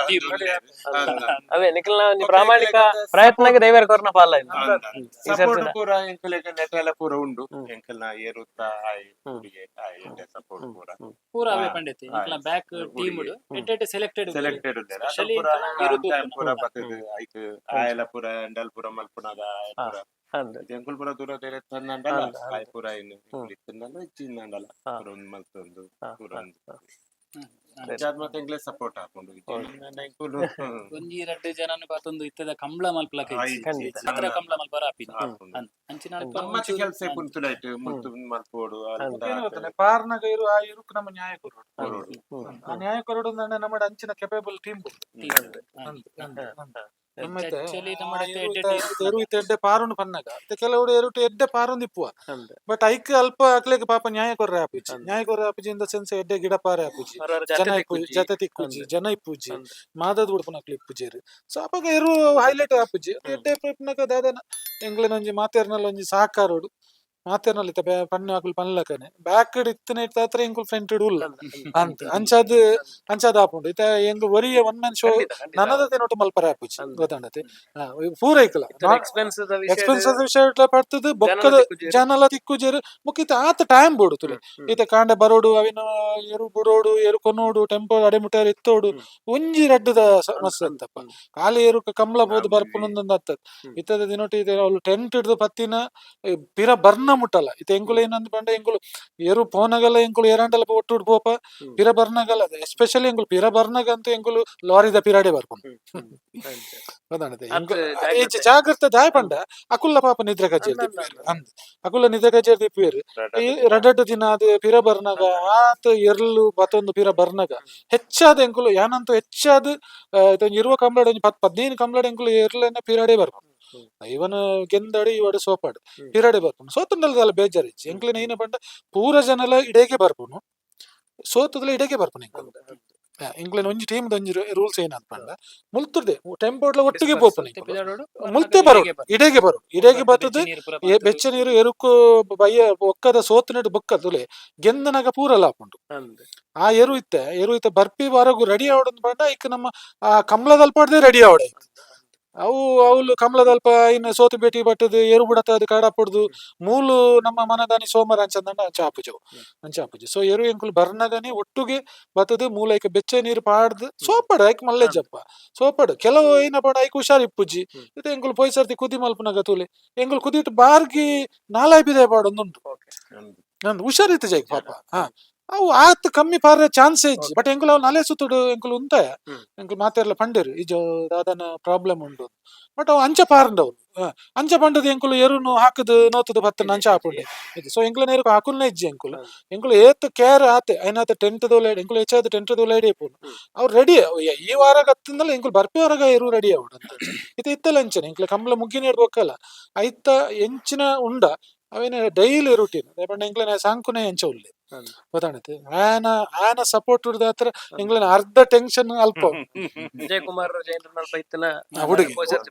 ಅಂದ್ ಅಂದ್. ಅವೇ ನಿಖಿಲ್ನ ಒಂಜಿ ಬೊಕ್ಕ ಪ್ರಾಮಾಣಿಕ ಎಂಕ್ಲೆಗ್ ಪ್ರಯತ್ನಕ್ಕೆ ದೈವರ ಕೊರ್ನ ಪಾಲ ಇದು. ಅಂದ್. ಈ ಸಪೋರ್ಟ್ ಸರ್ತಿನ ಪೂರ ಎಂಕಲೆಗ್ ನೆಟೆಲ ಪೂರ ಉಂಡು. ಎಂಕಲ್ನ ಏರುತ್ತ ಆಯ್ ಹುಡುಗೆ ಆಯ್ ಎಡ್ಡೆ ಸಪೋರ್ಟ್ ಪೂರ. ಪೂರ ಅವೇ ಪಂಡಿತಿ ಎಂಕಲ್ನ ಬ್ಯಾಕ್ ಟೀಮ್ ಎಡ್ಡೆ ಸೆಲೆಕ್ಟೆಡ್. ಸೆಲೆಕ್ಟೆಡ್ ಉಲ್ಲೆರ್. ಅದು Specially ಪೂರ ಎಂಕಲ್ನ ಏರುತ್ತ ಟೈಮ್ ಪೂರ ಬತ್ತದು ಐಕ್ ಆಯೆಲ ಪೂರ ಎಂಡಲ್ ಪೂರ ಮಲ್ಪುನಗ ಆಯ್ ಪೂರ ಅಂದ್. ಎಂಕುಲು ಪೂರ ದೂರ ದೂರ ತಂದಂಡಲ ಅಂದ್, ಅಂದ್. ಆಯ್ ಪೂರ ಇನ್ನು ಇತ್ತಂಡಲ ಇಚ್ಚಿಂದಂಡಲ ಪೂರ ಒಂದ್ ಮಲ್ತೊಂದು ಪೂರ ಒಂದು ಅಂಚಾದ್ ಮಾತ ಎಂಕ್ಲೆ ಸಪೋರ್ಟ್ ಆಪುಂಡು ಎಂಕುಲು. ಒಂಜಿ ರಡ್ಡ್ ಜನನು ಪತ್ತೊಂದು ಇತ್ತದ ಕಂಬ್ಳ ಮಲ್ಪಲಕ ಆಯ್ ಖಂಡಿತ. ಮಾತ್ರ ಕಂಬ್ಳ ಮಲ್ಪರ ಆಪಿನಿ. ಆಪುಂಡು. ಅಂದ್. ಅಂಚಿನ ಅಲ್ಪ ನಮ್ಮಚ್ಚ ಒಂಚೂರು ಕೆಲಸ ಪುಂತುಲೈಟ್ ಮುತ್ತು ಮಲ್ಪೋಡು. ಏನು ಗೊತ್ತಲ್ಲ, ಪಾರ್ನಾಗ ಇರು ಆ ಇರುಕ್ ನಮ್ಮ ನ್ಯಾಯ ಕೊರಡು. ಕೊರೊಡು. ಆ ನ್ಯಾಯ ಕೊರಡು ಅಂದ್ರೆ ನಮ್ಮ ಅಂಚಿನ ಕೆಪೇಬಲ್ ಟೀಮ್. Team. ಅಂದ್ ಅಂದ್ ಅಂದ್. Actually ನಮ್ಮ ಎಡ್ಡೆ ಎಡ್ಡೆ ಎರು ಇತ್ತೆ ಎಡ್ಡೆ ಪಾರುಂಡು ಪನ್ನಗ ಅತ್ತೆ ಕೆಲವು ಎರುಟು ಎಡ್ಡೆ ಪಾರುಂದು ಇಪ್ಪುವ. ಅಂದ್. ಬಟ್ ಐಕ್ ಅಲ್ಪ ಅಕ್ಲೆಗ್ ಪಾಪ ನ್ಯಾಯ ಕೊರ್ರೆ ಆಪುಜಿ. ನ್ಯಾಯ ಕೊರ್ರೆ ಆಪುಜಿ in the sense ಎಡ್ಡೆ ಗಿಡ ಪಾರೆ ಆಪುಜಿ, ಜನ ಇಪ್ಪುಜಿ, ಜತೆ ತಿಕ್ಕುಜಿ, ಜನ ಇಪ್ಪುಜಿ, ಮಾದದ್ ಉಡ್ಪುನಕ್ಲು ಇಪ್ಪುಜೆರ್. ಸೊ ಅಪಗ ಎರು ಹೈಲೈಟ್ ಆಪುಜಿ. ಎಡ್ಡೆ ಪ್ರಯತ್ನಕ ದಾದನ ಎಂಕ್ಲೆನ ಒಂಜಿ ಮಾತೆರ್ನಲ ಒಂಜಿ ಸಹಕಾರೋಡು ಮಾತೆರ್ನಲ್ ಇತ್ತ ಪಣ್ಣು ಅಕ್ಲು ಪನ್ಲಕನೆ ಬ್ಯಾಕ್ ಇತ್ತನೆ ಇತ್ತ ಎಂಕುಲು ಫ್ರಂಟ್ ಉಲ್ಲ ಅಂತ ಅಂಚಾದ್ ಅಂಚಾದ್ ಆಪುಂಡು. ಇತ್ತ ಎಂಕ್ ಒರಿಯ one man show ನನದ ತಿನೊಟ್ಟು ಮಲ್ಪರೆ ಆಪುಜಿ, ಗೊತ್ತಂಡತೆ ಪೂರ ಐಕಲ. ಎಕ್ಸ್ಪೆನ್ಸ್. ಎಕ್ಸ್ಪೆನ್ಸ್ ವಿಷಯ ಪಡ್ತದ ಬೊಕ್ಕದ ಜನಲ ತಿಕ್ಕುಜೆರ್. ಬೊಕ್ಕ ಇತ್ತ ಆತ ಟೈಮ್ ಬೋಡು ತುಲೆ. ಇತ್ತ ಕಾಂಡೆ ಬರೋಡು, ಅವಿನ ಎರು ಬುಡೋಡು, ಎರು ಕೊನೋಡು, ಟೆಂಪೋ ಅಡೆಮುಟ್ಟಾರ ಎತ್ತೋಡು. ಒಂಜಿ ರಡ್ಡದ ಸಮಸ್ಯೆ ಅಂತಪ್ಪ. ಖಾಲಿ ಎರು ಕಂಬ್ಳ ಬೋದು ಬರ್ಪುನೊಂದೊಂದು ಆಗ್ತದೆ. ಇತ್ತದ ದಿನೊಟ್ಟು ಇದೆ ಅವ್ಲು ಟೆಂಟ್ ಹಿಡ್ದು ಪತ್ತಿನ ಈ ಪಿರ ಬರ್ನ ಮುಟ್ಟಲ್ಲ. ಇತ್ತ ಎಂಕುಲು ಏನಂದ್ ಪಂಡ ಎಂಕುಲು ಎರು ಪೋನಗಲ್ಲ ಎಂಕುಲು ಏರಾಂಡಲ ಒಟ್ಟುಡ್ ಪೋಪ. ಪಿರ ಬರ್ನಗಲ್ಲ ಎಸ್ಪೆಷಲಿ ಎಂಕುಲು ಪಿರ ಬರ್ನಗ ಅಂತೂ ಎಂಕುಲು ಲಾರಿದ ಪಿರಾಡೆ ಬರ್ಪುನು ಗೊತ್ತಾಣತೆ. ಜಾಗ್ರತೆ. ಜಾಗ್ರತೆ ದಾಯ ಪಂಡ ಅಕುಲ್ಲ ಪಾಪ ನಿದ್ರೆ ಕಚೇರಿ ತಿಪ್ಪುವೆರ್ ಅಂದ್. ಅಕುಲ್ಲ ನಿದ್ರೆ ಕಚೇರಿ ತಿಪ್ಪುವೆರ್. ಈ ರಡ್ಡಡ್ಡು ದಿನ ಅದು ಪಿರ ಬರ್ನಾಗ ಆತ ಎರ್ಲು ಬತ್ತೊಂದು ಪಿರ ಬರ್ನಾಗ ಹೆಚ್ಚಾದ ಎಂಕುಲು ಯಾನಂತೂ ಹೆಚ್ಚಾದ ಇರುವ ಕಂಬ್ಳಡ್ ಒಂಜಿ 10 15 ಕಂಬ್ಳಡ್ ಎಂಕುಲು ಎರ್ಲೆನ ಪಿರಾಡೆ ಬರ್ಪುನು. ಇವನ್ ಗೆಂದಡಿ ಇವಡು ಸೋಪಾಡು ಪಿರಾಡೆ ಬರ್ಪುನು. ಸೋತುಂಡಲ ಬೇಜಾರು ಇಜ್ಜಿ ಎಂಕ್ಲೆನ. ಏನ ಪಂಡ ಪೂರ ಜನಲ ಇಡೇಗೆ ಬರ್ಪುನು, ಸೋತುದಲ ಇಡೇಗೆ ಬರ್ಪುನು ಎಂಕುಲು. ಎಂಕ್ಲೆನ ಒಂಜಿ ಟೀಮ್ ಒಂಜಿ ರೂಲ್ಸ್ ಏನಂತ ಪಂಡ ಮುಲ್ತುರ್ದೆ ಟೆಂಪೋಡ್ಲ ಒಟ್ಟಿಗೆ ಪೋಪುನು ಎಂಕುಲು. ಮುಲ್ತೆ ಬರೋಡು, ಇಡೇಗೆ ಬರು, ಇಡೇಗೆ ಬತ್ತದು. ಬೆಚ್ಚ ನೀರು ಎರುಕು ಬಯ್ಯ ಒಕ್ಕದ ಸೋತು ನೆಟ್ಟು ಬೊಕ್ಕ ತುಲೆ ಗೆಂದನಾಗ ಪೂರ ಲಾಪುಂಡು. ಆ ಎರು ಇತ್ತೆ ಎರು ಇತ್ತೆ ಬರ್ಪಿ ವಾರಗು ರೆಡಿ ಆವಡಂದ್ ಪಂಡ ಇಕ್ ನಮ್ಮ ಆ ಕಂಬ್ಳದಲ್ಪಡ್ದೆ ರೆಡಿ ಆವಡೆ. ಅವು ಅವ್ಲು ಕಮಲದಲ್ಪ ಇನ್ನು ಸೋತು ಭೇಟಿ ಬಟ್ಟದು ಏರು ಬುಡತ ಅದು ಕಾಡಪಡ್ದು ಮೂಲು ನಮ್ಮ ಮನದಾನಿ ಸೋಮರ ಅಂಚಂದಂಡ ಅಂಚ ಆಪುಜವು ಅಂಚ ಆಪುಜಿ. ಸೊ ಎರು ಎಂಕುಲು ಬರ್ನಗನಿ ಒಟ್ಟುಗೆ ಬತ್ತದು ಮೂಲ ಐಕ ಬೆಚ್ಚ ನೀರು ಪಾಡ್ದು ಸೋಪಡು ಐಕ್ ಮಲ್ಲೆ ಜಪ್ಪ ಸೋಪಡು ಕೆಲವು ಏನ ಪಡ ಐಕ್ ಹುಷಾರ್ ಇಪ್ಪುಜಿ. ಇದು ಎಂಕುಲು ಪೋಯ್ ಸರ್ತಿ ಕುದಿ ಮಲ್ಪುನಗ ತೂಲೆ ಎಂಕುಲು ಕುದಿಟ್ಟು ಬಾರ್ಗಿ ನಾಲಾಯ್ ಬಿದೆ ಪಾಡೊಂದುಂಟು ನಂದು ಹುಷಾರಿತ್ತು ಜೈಕ್ ಪಾಪ. ಹಾ ಅವು ಆತ್ ಕಮ್ಮಿ ಪಾರ ಚಾನ್ಸ್ ಇಜ್ಜಿ. ಬಟ್ ಎಂಕುಲು ಅವು ನಲೆ ಸುತ್ತುಡು ಎಂಕುಲು ಉಂತಾಯ ಎಂಕುಲು ಮಾತೆರ್ಲ ಪಂಡೇರು ಇಜೋ ದಾದನ ಪ್ರಾಬ್ಲಮ್ ಉಂಟು. ಬಟ್ ಅವು ಅಂಚ ಪಾರಂಡವು ಅಂಚ ಪಂಡದ ಎಂಕುಲು ಎರುನು ಹಾಕುದು ನೋತುದು ಬತ್ತನ ಅಂಚ ಹಾಪುಂಡೆ ಇದು. ಸೊ ಎಂಕುಲು ನೇರು ಹಾಕುಲ್ನೇ ಇಜ್ಜಿ. ಎಂಕುಲು ಎಂಕುಲು ಏತ್ ಕೇರ್ ಆತೆ ಐನಾತ ಟೆಂಟ್ ದೋಲೆ ಎಂಕುಲು ಹೆಚ್ಚಾದ ಟೆಂಟ್ ದೋಲೆ ಇಪ್ಪುನು ಅವ್ರು ರೆಡಿ ಈ ವಾರ ಗತ್ತಿಂದಲ ಎಂಕುಲು ಬರ್ಪಿ ವಾರಗ ಎರು ರೆಡಿ ಆವಡು ಅಂತ ಇದು ಇತ್ತಲ್ಲ ಅಂಚನೆ ಎಂಕುಲು ಕಂಬಳ ಮುಗ್ಗಿನ ಇಡ್ಬೇಕಲ್ಲ ಐತ ಎಂಚಿನ ಉಂಡ ಅವೇನ ಡೈಲಿ ರುಟೀನ್ ಪಂಡ ಎಂಕ್ಲೆನ ಸಾಂಕುನೆ ಎಂಚ ಉಲ್ಲೆ ಗೊತ್ತಾಣತೆ ಆನ ಆನ ಸಪೋರ್ಟ್ ಹತ್ರ ಎಂಕ್ಲೆನ ಅರ್ಧ ಟೆನ್ಷನ್ ಅಲ್ಪ. ವಿಜಯ್ ಕುಮಾರ್ ಜೈಂದ್ರ ಇತ್ತನ ಹುಡುಗಿ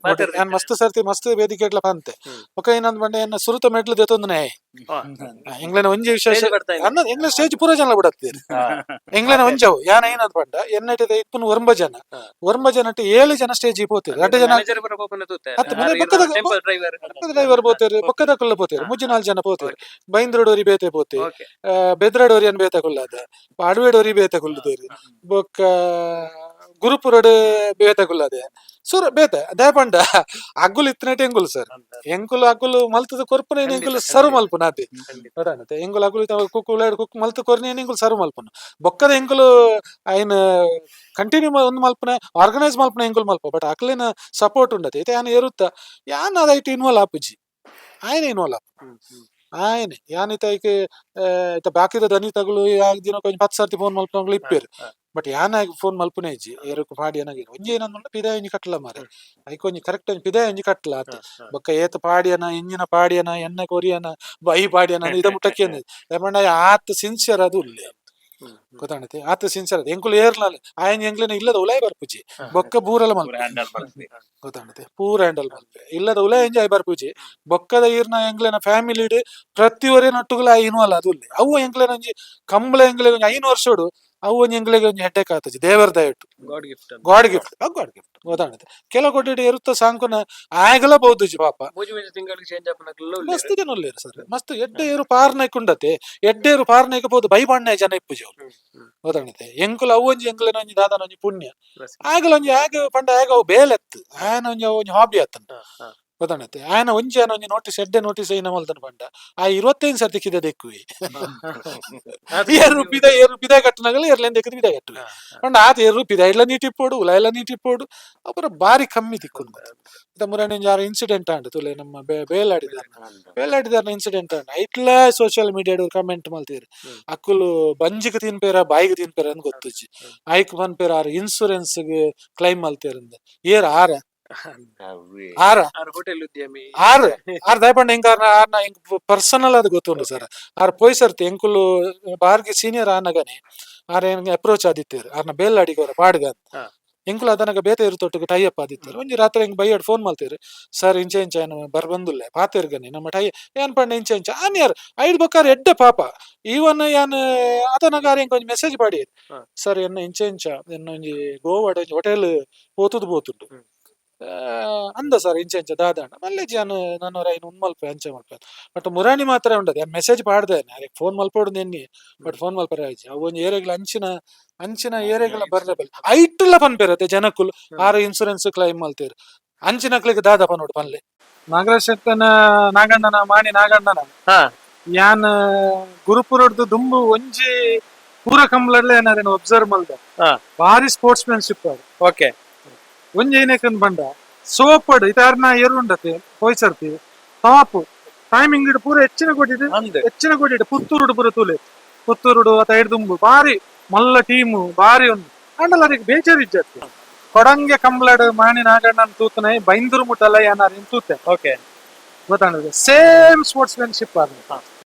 ಯಾನ್ ಮಸ್ತ್ ಸರ್ತಿ ಮಸ್ತ್ ವೇದಿಕೆ ಇಡ್ಲ ಪಂತೆ ಬೊಕ ಏನಂದ್ ಪಂಡ ಎನ್ನ ಸುರುತ ಮೆಟ್ಲು ದೆತ್ತೊಂದನೆ ಎಂಗ್ಲೆನ ಒಂಜಿ ವಿಶೇಷ ಅನ್ನ ಎಂಗ್ಲ ಸ್ಟೇಜ್ ಪೂರ ಜನ ಬಿಡತ್ತೀರಿ ಎಂಗ್ಲೆನ ಒಂಜವು ಯಾನ ಏನಂದ್ ಪಂಡ ಎನ್ನಟಿದ ಇಪ್ಪುನು ಒರ್ಂಬ ಜನ ಒರ್ಂಬ ಜನ 7 ಜನ ಸ್ಟೇಜ್ ಪೋತೀರಿ 2 ಜನ ಹತ್ತು ಮನೆ ಪಕ್ಕದ ಡ್ರೈವರ್ ಪೋತೇರಿ ಪಕ್ಕದ ಪೋತೇರಿ ಮುಜ್ಜಿ 4 ಜನ ಪೋತೇರಿ ಬೈಂದ್ರಡೋರಿ ಬೇತೆ ಪೋತೆ ಬೆದ್ರಡೋರಿ ಅನ್ ಬೇತೆ ಕುಲ್ಲದ ಅಡ್ವೇಡೋರಿ ಬೇತೆ ಕುಲ್ಲದೇರಿ ಬೊಕ್ಕ ಗುರುಪುರಡ್ ಬೇತೆ ಕುಲ್ಲದೆ ಸುರ ಬೇತೆ ದೇಪಂಡ ಅಗ್ಗುಲು ಇತ್ತನೇಟ್ ಎಂಗುಲು ಸರ್ ಎಂಕುಲು ಅಗ್ಗುಲು ಮಲ್ತದ ಕೊರ್ಪುನ ಎಂಕುಲು ಸರು ಮಲ್ಪುನ ಅದೇ ಗೊತ್ತಾಣತೆ ಎಂಗುಲು ಅಗ್ಗುಲು ಕುಕ್ಕು ಉಳ್ಳಾಡ್ ಕುಕ್ಕು ಮಲ್ತ ಕೊರ್ನಿ ಎಂಕುಲು ಸರು ಮಲ್ಪುನ ಬೊಕ್ಕದ ಎಂಕುಲು ಐನ್ ಕಂಟಿನ್ಯೂ ಒಂದು ಮಲ್ಪುನ ಆರ್ಗನೈಸ್ ಮಲ್ಪುನ ಎಂಕುಲು ಮಲ್ಪ ಬಟ್ ಅಕ್ಲಿನ ಸಪೋರ್ಟ್ ಉಂಡತೆ ಇತ್ತೆ ಯಾನ್ ಏರುತ್ತ ಯಾನ್ ಅದೈಟ್ ಇನ್ವಾಲ್ವ್ ಆಪುಜಿ ಆಯ್ನೆ ಇನ್ವಾಲ್ವ್ ಆಪು ಆಯ್ನೆ ಯಾನಿತ ಐಕ್ ಇತ್ತ ಬಾಕಿದ ದನಿ ತಗುಲು ದಿನ ಕೊಂಚ 10 ಸರ್ತಿ ಫೋನ್ ಮಲ್ಪನಗಳು ಇಪ್ಪೇರು ಬಟ್ ಯಾನ ಫೋನ್ ಮಲ್ಪುನೆ ಇಜ್ಜಿ ಏರುಕು ಪಾಡಿ ಏನಾಗಿರು ಒಂಜಿ ಏನಂದ್ರೆ ಪಿದಾಯ ಒಂಜಿ ಕಟ್ಲ ಮಾರೆ ಐಕ್ ಒಂಜಿ ಕರೆಕ್ಟ್ ಒಂಜಿ ಪಿದಾಯ ಒಂಜಿ ಕಟ್ಲ ಆತ ಬೊಕ್ಕ ಏತ ಪಾಡಿಯನ ಇಂಜಿನ ಪಾಡಿಯನ ಎಣ್ಣೆ ಕೊರಿಯನ ಬೈ ಪಾಡಿಯನ ಇದ ಮುಟ್ಟಕ್ಕೆ ಏಮಣ್ಣ ಆತ ಸಿನ್ಸಿಯರ್ ಅದು ಉಲ್ಲೆ ಗೊತ್ತಾಣತೆ ಆತ ಸಿನ್ಸಿಯರ್ ಅದು ಎಂಕುಲು ಏರ್ಲಾಲ ಆಯನ್ ಎಂಕ್ಲೆನ ಇಲ್ಲದ ಉಲಾಯ್ ಬರ್ಪುಜಿ ಬೊಕ್ಕ ಬೂರಲ ಮಲ್ಪ ಗೊತ್ತಾಣತೆ ಪೂರ ಹ್ಯಾಂಡಲ್ ಮಲ್ಪೆ ಇಲ್ಲದ ಉಲಾಯ್ ಎಂಜಾಯ್ ಬರ್ಪುಜಿ ಬೊಕ್ಕದ ಈರ್ನ ಎಂಕ್ಲೆನ ಫ್ಯಾಮಿಲಿ ಪ್ರತಿಯೊರೇ ನಟ್ಟುಗಳ ಇನ್ವಾಲ್ ಅದು ಉಲ್ಲೆ ಅವು ಎಂಕ್ಲೆನ ಒಂಜಿ ಕಂಬಳ ಎಂಕ್ಲೆ ಒಂಜಿ 5 ವರ್ಷಡು ಅವು ಒಂಜಿ ಎಂಕ್ಲೆಗೆ ಒಂಜಿ ಹೆಡ್ಡೇಕ್ ಆತಜಿ ದೇವರ ದಯಟ್ಟು god gift god gift god gift ಗೊತ್ತಾಣತೆ ಕೆಲವು ಕೊಟ್ಟಿಟ್ಟು ಇರುತ್ತ ಸಾಂಕುನ ಆಗಲ ಬಹುದುಜಿ ಪಾಪ ಮಸ್ತ್ ಜನ ಉಲ್ಲೇರು ಸರ್ ಮಸ್ತ್ ಎಡ್ಡೆ ಏರು ಪಾರ್ನೈಕ್ ಉಂಡತೆ ಎಡ್ಡೆ ಏರು ಪಾರ್ನೈಕ್ ಬೋದು ಬೈ ಬಣ್ಣ ಜನ ಇಪ್ಪುಜಿ ಅವ್ರು ಗೊತ್ತಾಣತೆ ಎಂಕುಲು ಅವು ಒಂಜಿ ಎಂಕುಲೆನ ಒಂಜಿ ದಾದನ ಒಂಜಿ ಪುಣ್ಯ ಆಗಲ ಒಂಜಿ ಆಗ ಪಂಡ ಆಗ ಅವು ಬೇಲೆತ್ತು ಆಯನ ಒಂಜಿ ಅವು ಒಂಜಿ ಹಾಬಿ ಆತನ ಗೊತ್ತಾಣತೆ ಆಯನ ಒಂಜಿ ಆಯನ ಒಂಜಿ ನೋಟಿಸ್ ಎಡ್ಡೆ ನೋಟಿಸ್ ಏನ ಮಲ್ತನ ಪಂಡ ಆ 25 ಸರ್ತಿ ಕಿದೆ ದೆಕ್ಕುವಿ ಏರು ಪಿದ ಏರು ಪಿದ ಕಟ್ಟನಗಲ ಏರ್ಲೇನ್ ದೆಕ್ಕದು ಪಿದ ಕಟ್ಟುವೆ ಪಂಡ ಆತ ಏರು ಪಿದ ಇಲ್ಲ ನೀಟಿಪ್ಪೋಡು ಉಲ ಎಲ್ಲ ನೀಟಿಪ್ಪೋಡು ಅಪರ ಬಾರಿ ಕಮ್ಮಿ ತಿಕ್ಕೊಂಡು ಮುರಾಣಿ ಒಂಜಿ ಆರು ಇನ್ಸಿಡೆಂಟ್ ಆಂಡ್ ತುಲೆ ನಮ್ಮ ಬೇಲಾಡಿದಾರ ಬೇಲಾಡಿದಾರನ ಇನ್ಸಿಡೆಂಟ್ ಆಂಡ್ ಐಟ್ಲ social media comment ಮಲ್ತೀರಿ ಅಕ್ಕುಲು ಬಂಜಿಗೆ ತಿನ್ಪೇರ ಬಾಯಿಗೆ ತಿನ್ಪೇರ ಅಂತ ಗೊತ್ತುಜ್ಜಿ ಐಕ್ ಪನ್ಪೇರ ಆರು ಇನ್ಸೂರೆನ್ಸ್ ಕ್ಲೈಮ್ ಮಲ್ತೇರಂದ ಏರ್ ಆರ ಆರ ಹೋಟೆಲ್ ಉದ್ಯಮಿ ಆರ್ ಆರ್ ದಯಪಂಡ ಎಂಕ ಆರ್ನ ಎಂಕ್ ಪರ್ಸನಲ್ ಅದು ಗೊತ್ತುಂಡು ಸರ್ ಆರ್ ಪೋಯ್ ಸರ್ತಿ ಎಂಕುಲು ಬಾರ್ಗೆ ಸೀನಿಯರ್ ಆನಗನೆ ಆರ್ ಏನ್ ಅಪ್ರೋಚ್ ಆದಿತ್ತೇರು ಆರ್ನ ಬೇಲ್ ಅಡಿಗೋರ ಪಾಡ್ಗ ಎಂಕುಲು ಅದನಗ ಬೇತೆ ಇರುತ್ತೊಟ್ಟಿಗೆ ಟೈ ಅಪ್ ಆದಿತ್ತೇರು ಒಂಜಿ ರಾತ್ರಿ ಎಂಕ್ ಬೈಯಡ್ ಫೋನ್ ಮಲ್ತೇರು ಸರ್ ಇಂಚೆ ಇಂಚೆ ಏನು ಬರ್ಬಂದುಲ್ಲೆ ಪಾತೇರ್ಗನೆ ನಮ್ಮ ಟೈ ಏನ್ ಪಂಡ ಇಂಚೆ ಇಂಚೆ ಆನ್ ಯಾರ್ ಐಡ್ ಬೊಕ್ಕಾರ ಎಡ್ಡೆ ಪಾಪ ಈವನ್ ಯಾನ್ ಆತನಗ ಆರ್ ಎಂಕ್ ಒಂಜಿ ಮೆಸೇಜ್ ಪಾಡಿ ಸರ್ ಎನ್ನ ಇಂಚೆ ಇಂಚ ಎನ್ನ ಒಂಜಿ ಗೋವಾಡ್ ಒಂಜಿ ಹೋಟೆಲ್ ಪೋತುದು ಪೋತುಂಡು ಅಂದ ಸರ್ ಇಂಚೆ ಇಂಚ ದಾದಾಂಡ ಮಲ್ಲೇಜಿ ಯಾನ್ ನಾನು ಐನು ಉನ್ಮಲ್ಪೆ ಅಂಚೆ ಮಲ್ಪೆ ಬಟ್ ಮುರಾಣಿ ಮಾತ್ರ ಉಂಡದು ಯಾನ್ ಮೆಸೇಜ್ ಪಾಡ್ದೆ ಯಾರಿಗೆ ಫೋನ್ ಮಲ್ಪೋಡು ನೆನ್ನಿ ಬಟ್ ಫೋನ್ ಮಲ್ಪರೆ ಆಯ್ಜಿ ಅವು ಒಂಜಿ ಏರೆಗ್ಲ ಅಂಚಿನ ಅಂಚಿನ ಏರೆಗ್ಲ ಬರ್ರೆ ಬಲ್ ಐಟುಲ್ಲ ಪನ್ಪೇರತ್ತೆ ಜನಕ್ಕುಲು ಆರು ಇನ್ಸೂರೆನ್ಸ್ ಕ್ಲೈಮ್ ಮಲ್ತೇರು ಅಂಚಿನಕ್ಲಿಗೆ ದಾದ ಪನ್ನೋಡು ಪನ್ಲೆ ನಾಗರಾಜ್ ಶೆಟ್ಟನ ನಾಗಣ್ಣನ ಮಾಣಿ ನಾಗಣ್ಣನ ಯಾನ್ ಗುರುಪುರಡ್ದು ದುಂಬು ಒಂಜಿ ಪೂರ ಕಂಬ್ಲಡ್ಲೆ ಏನಾರೇನು ಒಬ್ಸರ್ವ್ ಮಲ್ದೆ ಭಾರಿ ಸ್ಪೋರ್ಟ್ಸ್ ಮ್ಯಾನ್ಶಿಪ್ ಅದು. ಓಕೆ ಒಂಜಿ ಏನಕ್ಕಂದ್ ಬಂಡ ಸೋಪಡ್ ಇತಾರ್ನ ಎರುಂಡತೆ ಪೋಯ್ಸರ್ತಿ ಟಾಪ್ ಟೈಮಿಂಗ್ ಇಡು ಪೂರ ಹೆಚ್ಚಿನ ಕೊಟ್ಟಿದ್ದು ಹೆಚ್ಚಿನ ಕೊಟ್ಟಿಟ್ಟು ಪುತ್ತೂರುಡು ಪೂರ ತೂಲೆ ಪುತ್ತೂರುಡು ಅತ ದುಂಬು ಬಾರಿ ಮಲ್ಲ ಟೀಮು ಬಾರಿ ಒಂದು ಅಂಡಲ ಅದಕ್ಕೆ ಬೇಜಾರು ಇಜ್ಜತ್ತೆ ಕೊಡಂಗೆ ಕಂಬ್ಲಡ್ ಮಾಣಿ ನಾಗಣ್ಣನ್ ತೂತನೆ ಬೈಂದೂರು ಮುಟ್ಟಲ್ಲ ಏನಾರು ತೂತೆ ಓಕೆ ಗೊತ್ತಾಣದೆ same sports manship ಆದ